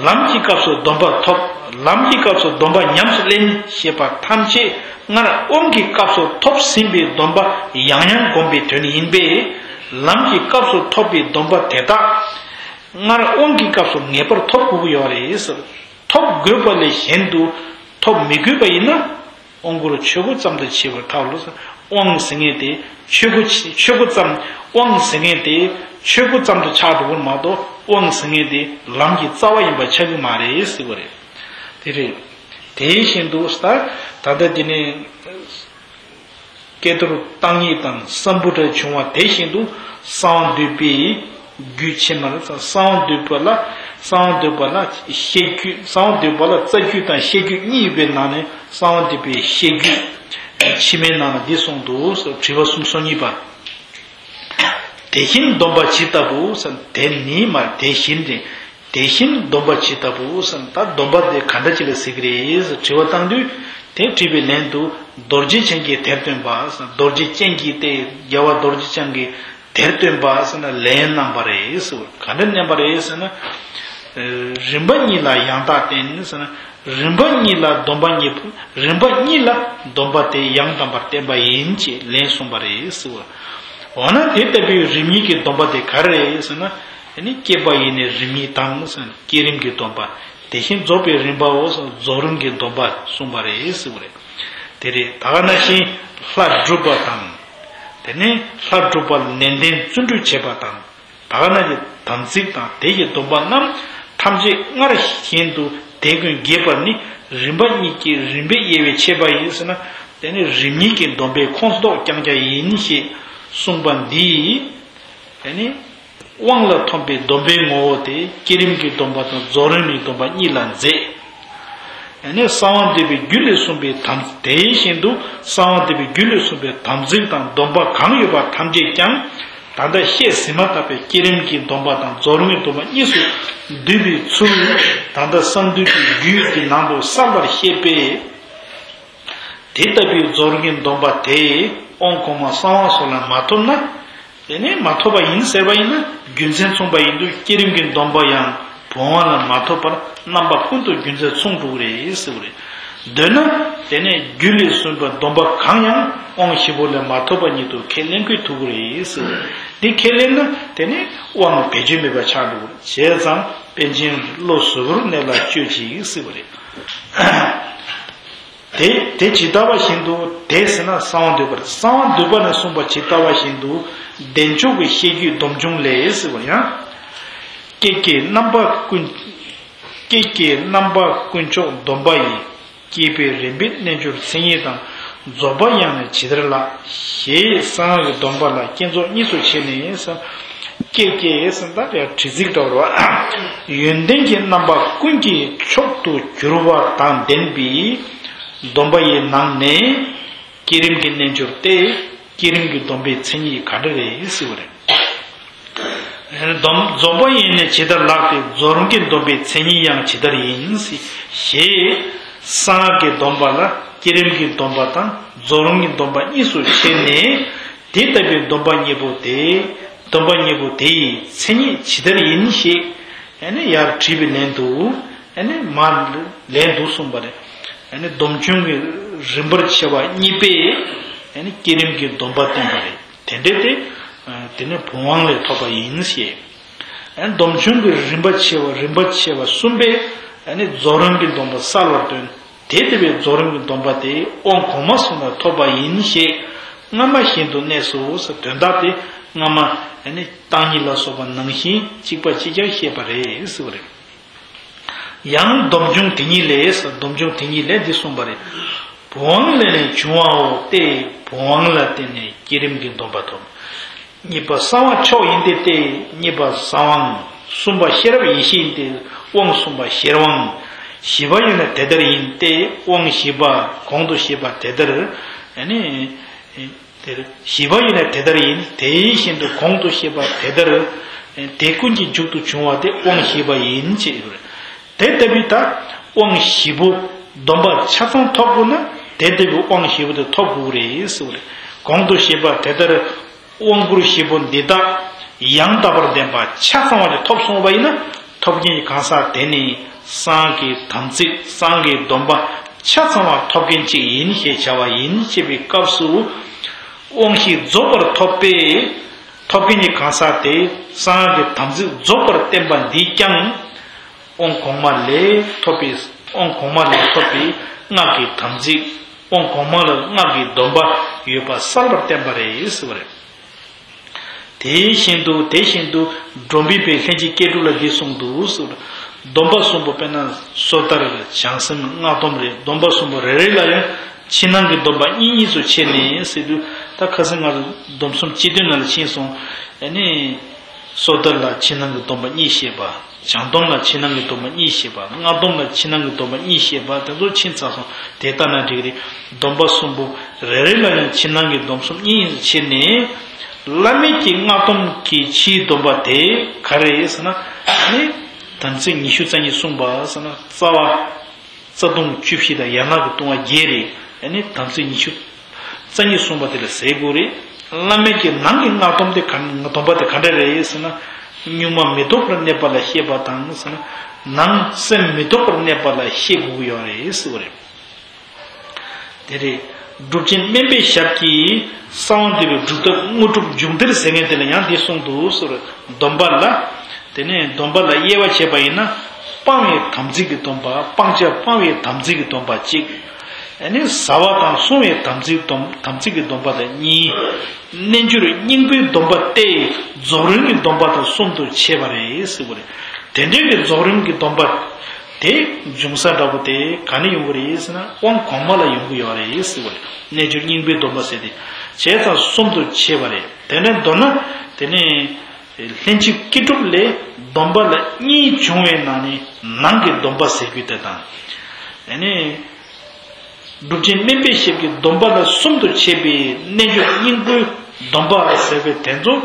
ལམ་གྱི་སྐབས་སུ་སྡོམ་པ་ཐོབ། ལམ་གྱི་སྐབས་སུ་སྡོམ་པ་ཉམས་སུ་ལེན་ཞེས་པ་ཐམས་ཅད་སྔར་དབང་གི་སྐབས་སུ་ཐོབ་ཟིན་པའི་སྡོམ་པ་ཡང་ཡང་བསྒོམ་པའི་དོན་ཡིན་པས། ལམ་གྱི་སྐབས་སུ་ཐོབ་པའི་སྡོམ་པ་དེ་དག་སྔར་དབང་གི་སྐབས་སུ་ངེས་པར་ཐོབ་དགོས་ཀྱི་ཡོད་རེད་ཟེར། ཐོབ་དགོས་པ་ལས་གཞན་དུ་ཐོབ་མི་དགོས་པ་ཡིན་ན། དབང་བསྐུར་ཆོས་སྐུ་ཙམ་དུ་བྱས་པར་ཐལ་ལོ། དབང་ཟེར་མཁན་དེ་ཆོས་སྐུ་ཆོས་སྐུ་ཙམ། དབང་ཟེར་མཁན་དེ་ཆོས་སྐུ་ཙམ་དུ་ཆགས་འགྲོ་གི་མ་གཏོགས། དབང་ཟེར་མཁན་དེ་ལམ་གྱི་རྩ་བ་ཡིན་པ་ཆགས་ཀྱི་མ་རེད་ཟེར་བ་རེད། དེ་རེད། དེ་བཞིན་དུ་ད་ད་ལྟ་དེ་ནས་ཀཿཐོག་བརྟག་གཉིས་དང་སམྦྷུ་ཊ་བྱུང་བ་དེ་བཞིན་དུ་གསང་བ་འདུས་པའི་རྒྱུད་ཕྱི་མ་ལ། གསང་བ་འདུས་པ་ལ། གསང་བ་འདུས་པ་ལ་བཤད་རྒྱུད། གསང་བ་འདུས་པ་ལ་རྩ་རྒྱུད་དང་བཤད་རྒྱུད་གཉིས་ཡོད་པའི་ནང་ནས། གསང་བ་འདུས་པའི་བཤད་རྒྱུད་ཕྱི་མའི་ནང་ལ་འདི་གསུངས་འདུག་ཟེར། དྲི་བ་སུམ་ཅུ་སོ་གཉིས་པ། དེ་བཞིན་སྡོམ་པ་ཇི་ལྟ་བུ་ཟེར། དེ་ནི་མ་དེ་བཞིན་ཏེ། དེ་བཞིན་སྡོམ་པ་ཇི་ལྟ་བུ་ཟེར། ད་སྡོམ་པ་དེ་ག་འདྲ་ཅིག་ལ་ཟེར་གྱི་རེད་ཟེར་དྲི་བ་བཏང་དུས། དེ་དྲིས་པའི་ལན་དུ། རྡོ་རྗེ་འཆང་གིས་དེར་སྟོན་པ་ཟེར། རྡོ་རྗེ་ཅན་གྱིས་ཏེ། རྒྱལ་བ་རྡོ་རྗེ་འཆང་གིས་དེར་སྟོན་པ་ཟེར་ན་ལན་གནང་བ་རེད་ཟེར། ག་འདྲ་གནང་བ་རེད་ཟེར་ན། རིམ་པ་གཉིས་ལ་ཡང་དག་བསྟན་ཟེར་ན། རིམ་པ་གཉིས་ལ་སྡོམ་པ་གཉིས། རིམ་པ་གཉིས་ལ་སྡོམ་པ་དེ་ཡང་དག་པར་བསྟན་པ་ཡིན་ཅེས་ལན་གསུངས་པ་རེད་ཟེར། འོ་ན་དེ་ལྟ་བུའི་རིམ་གཉིས་ཀྱི་སྡོམ་པ་དེ་ག་རེ་རེད་ཟེར་ན། དེ་ནི་སྐྱེས་པ་ཡི་ནི་རིམ་གཉིས་དང་ཟེར། བསྐྱེད་རིམ་གྱི་སྡོམ་པ། དེ་བཞིན་རྫོགས་པའི་རིམ་པའོ་ཟེར། རྫོགས་རིམ་གྱི་སྡོམ་པ་གསུངས་པ་རེད་ཟེར་བ་རེད། དེ་རེད། ད་ག་ནང་བཞིན་ལྷ་སྒྲུབ་པ་དང་། དེ་ནས་ལྷ་སྒྲུབ་པ་ལ་ནན་ཏན་བརྩོན་འགྲུས་བྱེད་པ་དང་། ད་ག་ནང་བཞིན་དམ་ཚིག་དང་དེ་ཡི་སྡོམ་པ་རྣམས་ཐམས་ཅད་སྔར་བཞིན་དུ་དེ་ཀུན་རྒྱས་པར་ནི། རིམ་པ་གཉིས་ཀྱི་རིམ་པས་དབྱེ་བའི་ཕྱེ་བ་ཡིན་ཟེར་ན། དེ་ནི་རིམ་གཉིས་ཀྱི་སྡོམ་པའི་ཁོངས་གཏོགས་རྐྱང་རྐྱང་ཡིན་ཞེས་གསུངས་པ་འདིས། དེ་ནི་དབང་ལ་ཐོབ་པའི་སྡོམ་པའི་ངོ་བོ་དེ་བསྐྱེད་རིམ་གྱི་སྡོམ་པ་དང་རྫོགས་རིམ་གྱི་སྡོམ་པ་གཉིས་ལ་མཛད། ཨ་ནི་གསང་བ་འདུས་པའི་རྒྱུད་ལས་གསུངས་པའི་དམ། དེ་བཞིན་དུ་གསང་བ་འདུས་པའི་རྒྱུད་ལས་གསུངས་པའི་དམ་ཚིག་དང་སྡོམ་པ་གང་ཡོད་པ་ཐམས་ཅད་ཀྱང་ད་ལྟ་བཤད་ཟིན་མ་ཐག་པའི་བསྐྱེད་རིམ་གྱི་སྡོམ་པ་དང་རྫོགས་རིམ་གྱི་སྡོམ་པ་གཉིས་སུ་འདུས་པའི་ཚུལ་ད་ལྟ་གསང་འདུས་ཀྱི་རྒྱུད་ཀྱི་ནང་དུ་གསལ་བར་བཤད་པས། དེ་ལྟ་བུའི་རྫོགས་རིམ་གྱི་སྡོམ་པ་དེ་དབང་གོང་མ་གསང་བ་སོགས་ལ་མ་ཐོབ་ན། དེ་ནས་མ་ཐོབ་པ་ཡིན་ཟེར་བ་ཡིན་ན། རྒྱུ་མཚན་མཚུངས་པ་ཡིན་དུས་བསྐྱེད་རིམ་གྱི་སྡོམ་པ་ཡང་བུམ་དབང་ལ་མ་ཐོབ་པར་རྣམ་པ་ཀུན་ཏུ་རྒྱུ་མཚན་མཚུངས་འགྲོ་གི་རེད་ཟེར་བ་རེད། འདོད་ན་དེ་ནས་རྒྱུད་ལས་གསུངས་པའི་སྡོམ་པ་གང་ཡང་དབང་བཞི་པོ་ལས་མ་ཐོབ་པ་ཉིད་དུ་ཁས་ལེན་དགོས་ཐུག་གི་རེད་ཟེར་བ་རེད། འདི་ཁས་ལེན་ན་དེ་ནས་དབང་བེད་སྤྱོད་མེད་པ་ཆགས་འགྲོ་གི་རེད། བྱས་ཙང་པཎ་ཆེན་བློ་གཟུ་བོར་གནས་ལ་སྤྱོད་ཅིག་ཟེར་བ་རེད། དེ་དེ་ཇི་ལྟ་བ་བཞིན་དུ་དེ་ཟེར་ན་གསང་བ་འདུས་པ་རེད། གསང་བ་འདུས་པ་ནས་གསུངས་པ་ཇི་ལྟ་བ་བཞིན་དུ་བདེ་མཆོག་གི་བཤད་རྒྱུད་སྡོམ་འབྱུང་ལས་ཟེར་བ་ཡང་། སྐད་ཀྱི་རྣམ་པ་ཀུན། སྐད་ཀྱི་རྣམ་པ་དཀོན་མཆོག་སྡོམ་པ་ཡི། བསྐྱེད་པའི་རིམ་པའི་རྣལ་འབྱོར་མཚན་ཉིད་དང་། རྫོགས་པ་ཡང་ནི་ཇི་ལྟར་ལགས། ཞེས་གསང་སྔགས་ཀྱི་སྡོམ་པ་ལ་བསྐྱེད་རྫོགས་གཉིས་སུ་ཕྱེ་ནས་ཟེར། སྐད་ཀྱི་ཟེར་ད་རེ་དྲི་ཚིག་འདྲ་བ་རེད་བ། ཡོན་ཏན་གྱི་རྣམ་པ་ཀུན་གྱི་མཆོག་ཏུ་གྱུར་པ་དང་ལྡན་པའི་སྡོམ་པ་ཡི་ནང་ནས་བསྐྱེད་རིམ་གྱི་རྣལ་འབྱོར་ཏེ། བསྐྱེད་རིམ་གྱི་སྡོམ་པའི་མཚན་ཉིད་ག་འདྲ་རེད་ཟེར་བ་རེད། སྡོམ་རྫོགས་པ་ཡི་ནི་ཇི་ལྟར་ལགས་ཏེ། རྫོགས་རིམ་གྱི་སྡོམ་པའི་མཚན་ཉིད་ཡང་ཇི་ལྟར་ཡིན། ཞེས་གསང་སྔགས་ཀྱི་སྡོམ་པ་ལ་བསྐྱེད་རིམ་གྱི་སྡོམ་པ་དང་རྫོགས་རིམ་གྱི་སྡོམ་པ་གཉིས་སུ་ཕྱེ་ནས། དེ་ལྟ་བུའི་སྡོམ་པ་གཉིས་པོ་དེ། སྡོམ་པ་གཉིས་པོ་དེ་ཡི་མཚན་ཉིད་ཇི་ལྟར་ཡིན་ཞེས། ཨ་ནི་ཡར་དྲིས་པའི་ལན་དུ། ཨ་ནི་མར་ལན་དུ་གསུངས་པ་རེད། ཨ་ནི་སྡོམ་འབྱུང་གི་རིམ་པར་ཕྱེ་བ་གཉིས་པས། ཨ་ནི་བསྐྱེད་རིམ་གྱི་སྡོམ་པ་བསྟན་པ་རེད། དེ་འདྲའི་དེ། དེ་ནི་བུམ་དབང་ལས་ཐོབ་པ་ཡིན་ཞེས། སྡོམ་འབྱུང་གི་རིམ་པ་ཕྱེ་བ་རིམ་པ་ཕྱེ་བ་གསུམ་པས་རྫོགས་རིམ་གྱི་སྡོམ་པ་གསལ་བར་སྟོན། དེ་ལྟ་བུའི་རྫོགས་རིམ་གྱི་སྡོམ་པ་དེ་དབང་གོང་མ་གསུམ་ལ་ཐོབ་པ་ཡིན་ཞེས་སྔ་མ་བཞིན་དུ་གནས་སོ་ཟེར། དོན་དག་དེ་སྔ་མ་བརྟག་གཉིས་ལ་སོགས་པ་ནང་བཞིན་གཅིག་པ་གཅིག་རྐྱང་བཤད་པ་རེད་ཟེར་བ་རེད། ཡང་སྡོམ་འབྱུང་དེ་ཉིད་ལས། སྡོམ་འབྱུང་དེ་ཉིད་ལས་འདི་གསུངས་པ་རེད། བུམ་དབང་ལས་ནི་འབྱུང་བའོ་སྟེ། བུམ་དབང་ལ་བརྟེན་ནས་བསྐྱེད་རིམ་གྱི་སྡོམ་པ་ཐོབ། གཉིས་པ་གསང་བ་མཆོག་ཡིན་ཏེ་སྟེ། གཉིས་པ་གསང་དབང་། གསུམ་པ་ཤེས་རབ་ཡེ་ཤེས་ཡིན་ཏེ། དབང་གསུམ་པ་ཤེར་དབང་། བཞི་པ་ཡོད་ན་དེ་ལྟར་ཡིན་ཏེ། དབང་བཞི་པ་གོང་དུ་བཤད་པ་དེ་ལྟར། ཨ་ནི། དེར་བཞི་པ་ཡོད་ན་དེ་ལྟར་ཡིན། དེ་བཞིན་དུ་གོང་དུ་བཤད་པ་དེ་ལྟར། དེ་ཀུན་གྱི་མཇུག་ཏུ་འབྱུང་བ་དེ་དབང་བཞི་པ་ཡིན་ཅེས་ཞུ་རེད། དེ་ལྟ་བུའི་ད་དབང་བཞི་པོ་སྡོམ་པ་ཆ་ཚང་ཐོབ་དགོས་ན། དེ་ལྟ་བུའི་དབང་བཞི་པོ་དེ་ཐོབ་དགོས་རེད་ཟེར་བ་རེད། གོང་དུ་བཤད་པ་དེ་ལྟར། དབང་བསྐུར་བཞི་པོ་འདི་དག་ཡང་དག་པར་ལྡན་པ་ཆ་ཚང་བ་ཞིག་ཐོབ་སོང་བ་ཡིན་ན། ཐོབ་མཁན་གྱི་གང་ཟག་དེ་ནི་གསང་སྔགས་ཀྱི་དམ་ཚིག་གསང་སྔགས་ཀྱི་སྡོམ་པ་ཆ་ཚང་བ་ཐོབ་མཁན་ཅིག་ཡིན་ཞེས་བྱ་བ་ཡིན་ཅེས་པའི་སྐབས་སུ། དབང་བཞི་རྫོགས་པར་ཐོབ་པས། ཐོབ་མཁན་གྱི་གང་ཟག་དེ་གསང་སྔགས་ཀྱི་དམ་ཚིག་རྫོགས་པར་བསྟན་པ་འདིས་ཀྱང་། དབང་གོང་མ་ལས་ཐོབ་པའི་དབང་གོང་མ་ལས་ཐོབ་པའི་སྔགས་ཀྱི་དམ་ཚིག་དབང་གོང་མ་ལ་སྔགས་ཀྱི་སྡོམ་པ་ཡོད་པ་གསལ་བར་བསྟན་པ་རེད་ཟེར་བ་རེད། དེ་བཞིན་དུ་དེ་བཞིན་དུ་སྒྲོམ་བུའི་པའི་ལྷན་ཅིག་སྐྱེས་གྲུབ་ལ་འདི་གསུངས་འདུག་ཟེར། སྡོམ་པ་གསུམ་པོ་དཔེར་ན་སོ་ཐར་བྱང་སེམས་སྔགས་སྡོམ་རེད། སྡོམ་པ་གསུམ་པོ་རེ་རེ་ལ་ཡང་ཕྱི་ནང་གི་སྡོམ་པ་གཉིས་གཉིས་སུ་ཕྱེ་ནས་ཟེར་དུས། ད་ཁ་སང་ང་ཚོ་སྡོམ་གསུམ་སྤྱི་དོན་ནང་ལ་ཕྱིན་སོང་། ཨ་ནི། སོ་ཐར་ལ་ཕྱི་ནང་གི་སྡོམ་པ་གཉིས་བཤད་པ། བྱང་སྡོམ་ལ་ཕྱི་ནང་གི་སྡོམ་པ་གཉིས་བཤད་པ། སྔགས་སྡོམ་ལ་ཕྱི་ནང་གི་སྡོམ་པ་གཉིས་བཤད་པ་དེ་ཚོ་ཕྱིན་ཚར་སོང་། དེ་ལྟ་ན་འགྲིག་རེད། སྡོམ་པ་གསུམ་པོ་རེ་རེ་ལ་ཡང་ཕྱི་ནང་གི་སྡོམ་གསུམ་གཉིས་ཕྱེ་ནས། བླ་མེད་ཀྱི་སྔགས་སྡོམ་གྱི་ཕྱིའི་སྡོམ་པ་དེ་ག་རེ་ཟེར་ན། ནི། དམ་ཚིག་ཉི་ཤུ་རྩ་གཉིས་བསྲུངས་པ་ཟེར་ན་རྩ་བ། རྩ་ལྟུང་བཅུ་བཞི་དང་ཡན་ལག་གི་ལྟུང་བ་བརྒྱད་རེད། ཨ་ནི་དམ་ཚིག་ཉི་ཤུ་རྩ་གཉིས་བསྲུངས་པ་དེ་ལ་ཟེར་དགོས་རེད། བླ་མེད་ཀྱི་ནང་གི་སྔགས་སྡོམ་དེ་ག་སྡོམ་པ་དེ་ག་འདྲ་རེད་ཟེར་ན། གཉུག་མ་མི་ལྡོག་པར་གནས་པ་ལ་བཤད་པ་དང་ཟེར་ན། ནང་སེམས་མི་ལྡོག་པར་གནས་པ་ལ་བཤད་དགོས་ཀྱི་ཡོད་རེད་ཟེར་བ་རེད། དེ་རེད། གྲུབ་ཆེན་སྨན་པའི་ཞབས་ཀྱིས་གསང་བ་འདུས་པའི་སྒྲུབ་ཐབས་དངོས་གྲུབ་འབྱུང་གཏེར་ཟེར་མཁན་དེ་ལ་ཡང་འདི་གསུངས་འདུག་ཟེར། སྡོམ་པ་ལ། དེ་ནས་སྡོམ་པ་ལ་དབྱེ་བ་བྱས་པ་ཡིན་ན། སྤང་བའི་དམ་ཚིག་གི་སྡོམ་པ། སྤང་བྱ་སྤང་བའི་དམ་ཚིག་གི་སྡོམ་པ་གཅིག་ཨ་ནི་བཟའ་བ་དང་བསྲུང་བའི་དམ་ཚིག་སྡོམ་དམ་ཚིག་གི་སྡོམ་པ་དང་གཉིས། རྣལ་འབྱོར་སྙིང་པོའི་སྡོམ་པ་སྟེ། རྫོགས་རིམ་གྱི་སྡོམ་པ་དང་གསུམ་དུ་ཕྱེ་བ་རེད་ཟེར་བ་རེད། དེ་འདྲའི་གི་རྫོགས་རིམ་གྱི་སྡོམ་པ་དེ་འབྱུང་ས་འདྲ་པོ་དེ་ག་ནས་ཡོང་གི་རེད་ཟེར་ན། དབང་གོང་མ་ལ་ཡོང་གི་ཡོད་རེད་ཟེར་བ་རེད། རྣལ་འབྱོར་སྙིང་པོའི་སྡོམ་པ་ཟེར་ཏེ། བྱས་ཙང་གསུམ་དུ་ཕྱེ་བ་རེད། དེ་ནས་མདོར་ན། དེ་ནས། ལྷན་ཅིག་སྐྱེས་གྲུབ་ལས་སྡོམ་པ་ལ་གཉིས་བྱུང་བའི་ནང་ནས་ནང་གི་སྡོམ་པ་ཟེར་རྒྱུ་དེ་དང་། ཨ་ནི། གྲུབ་ཆེན་སྨན་པའི་ཞབས་ཀྱིས་སྡོམ་པ་ལ་གསུམ་དུ་ཕྱེ་བའི་རྣལ་འབྱོར་སྙིང་པོའི་སྡོམ་པ་ཟེར་བའི་དེ་ཚོ།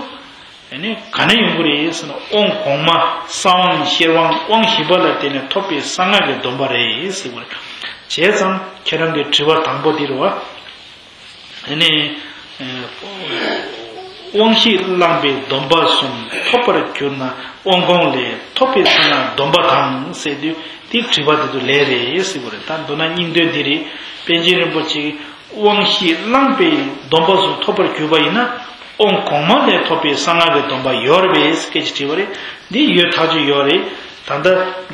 ཨ་ནི་ག་ནས་ཡོང་གི་རེད་ཟེར་ན། དབང་གོང་མ་གསང་དབང་ཤེར་དབང་དབང་བཞི་པ་ལ་བརྟེན་ནས་ཐོབ་པའི་གསང་སྔགས་ཀྱི་སྡོམ་པ་རེད་ཟེར་བ་རེད། བྱས་ཙང་ཁྱེད་རང་གི་དྲི་བ་དང་པོ་འདི་རེད་བ། ཨ་ནི། དབང་བཞི་བླངས་པའི་སྡོམ་པ་གསུམ་ཐོབ་པར་གྱུར་ན། དབང་གོང་ལས་ཐོབ་པའི་གསང་སྔགས་སྡོམ་པ་དང་ཟེར་དུས། དེ་དྲི་བ་དེ་ཚོ་ལས་རེད་ཟེར་བ་རེད། ད་མདོར་ན་སྙིང་དོན་འདི་རེད། པཎ་ཆེན་རིན་པོ་ཆེ་གིས་དབང་བཞི་བླངས་པའི་སྡོམ་པ་གསུམ་ཐོབ་པར་གྱུར་པ་ཡིན་ན། དབང་གོང་མ་ལས་ཐོབ་པའི་གསང་སྔགས་ཀྱི་སྡོམ་པ་ཡོད་རེད་པས་སྐད་ཆ་དྲིས་པ་རེད། འདི་ཡོད་ཐག་ཆོད་ཡོད་རེད། ད་ལྟ་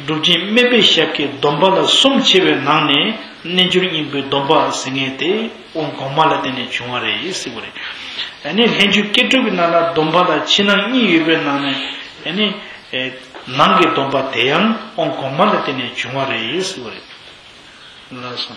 གྲུབ་ཆེན་སྨན་པའི་ཞབས་ཀྱིས་སྡོམ་པ་ལ་གསུམ་ཕྱེ་བའི་ནང་ནས་རྣལ་འབྱོར་སྙིང་པོའི་སྡོམ་པ་ཟེར་མཁན་དེ་དབང་གོང་མ་ལ་བརྟེན་ནས་བྱུང་བ་རེད་ཟེར་བ་རེད། ཨ་ནི་ལྷན་ཅིག་སྐྱེས་གྲུབ་ཀྱི་ནང་ན་སྡོམ་པ་ལ་ཕྱི་ནང་གཉིས་ཡོད་པའི་ནང་ནས། ཨ་ནི་ནང་གི་སྡོམ་པ་དེ་ཡང་དབང་གོང་མ་ལ་བརྟེན་ནས་བྱུང་བ་རེད་ཟེར་བ་རེད། ལགས་སོ།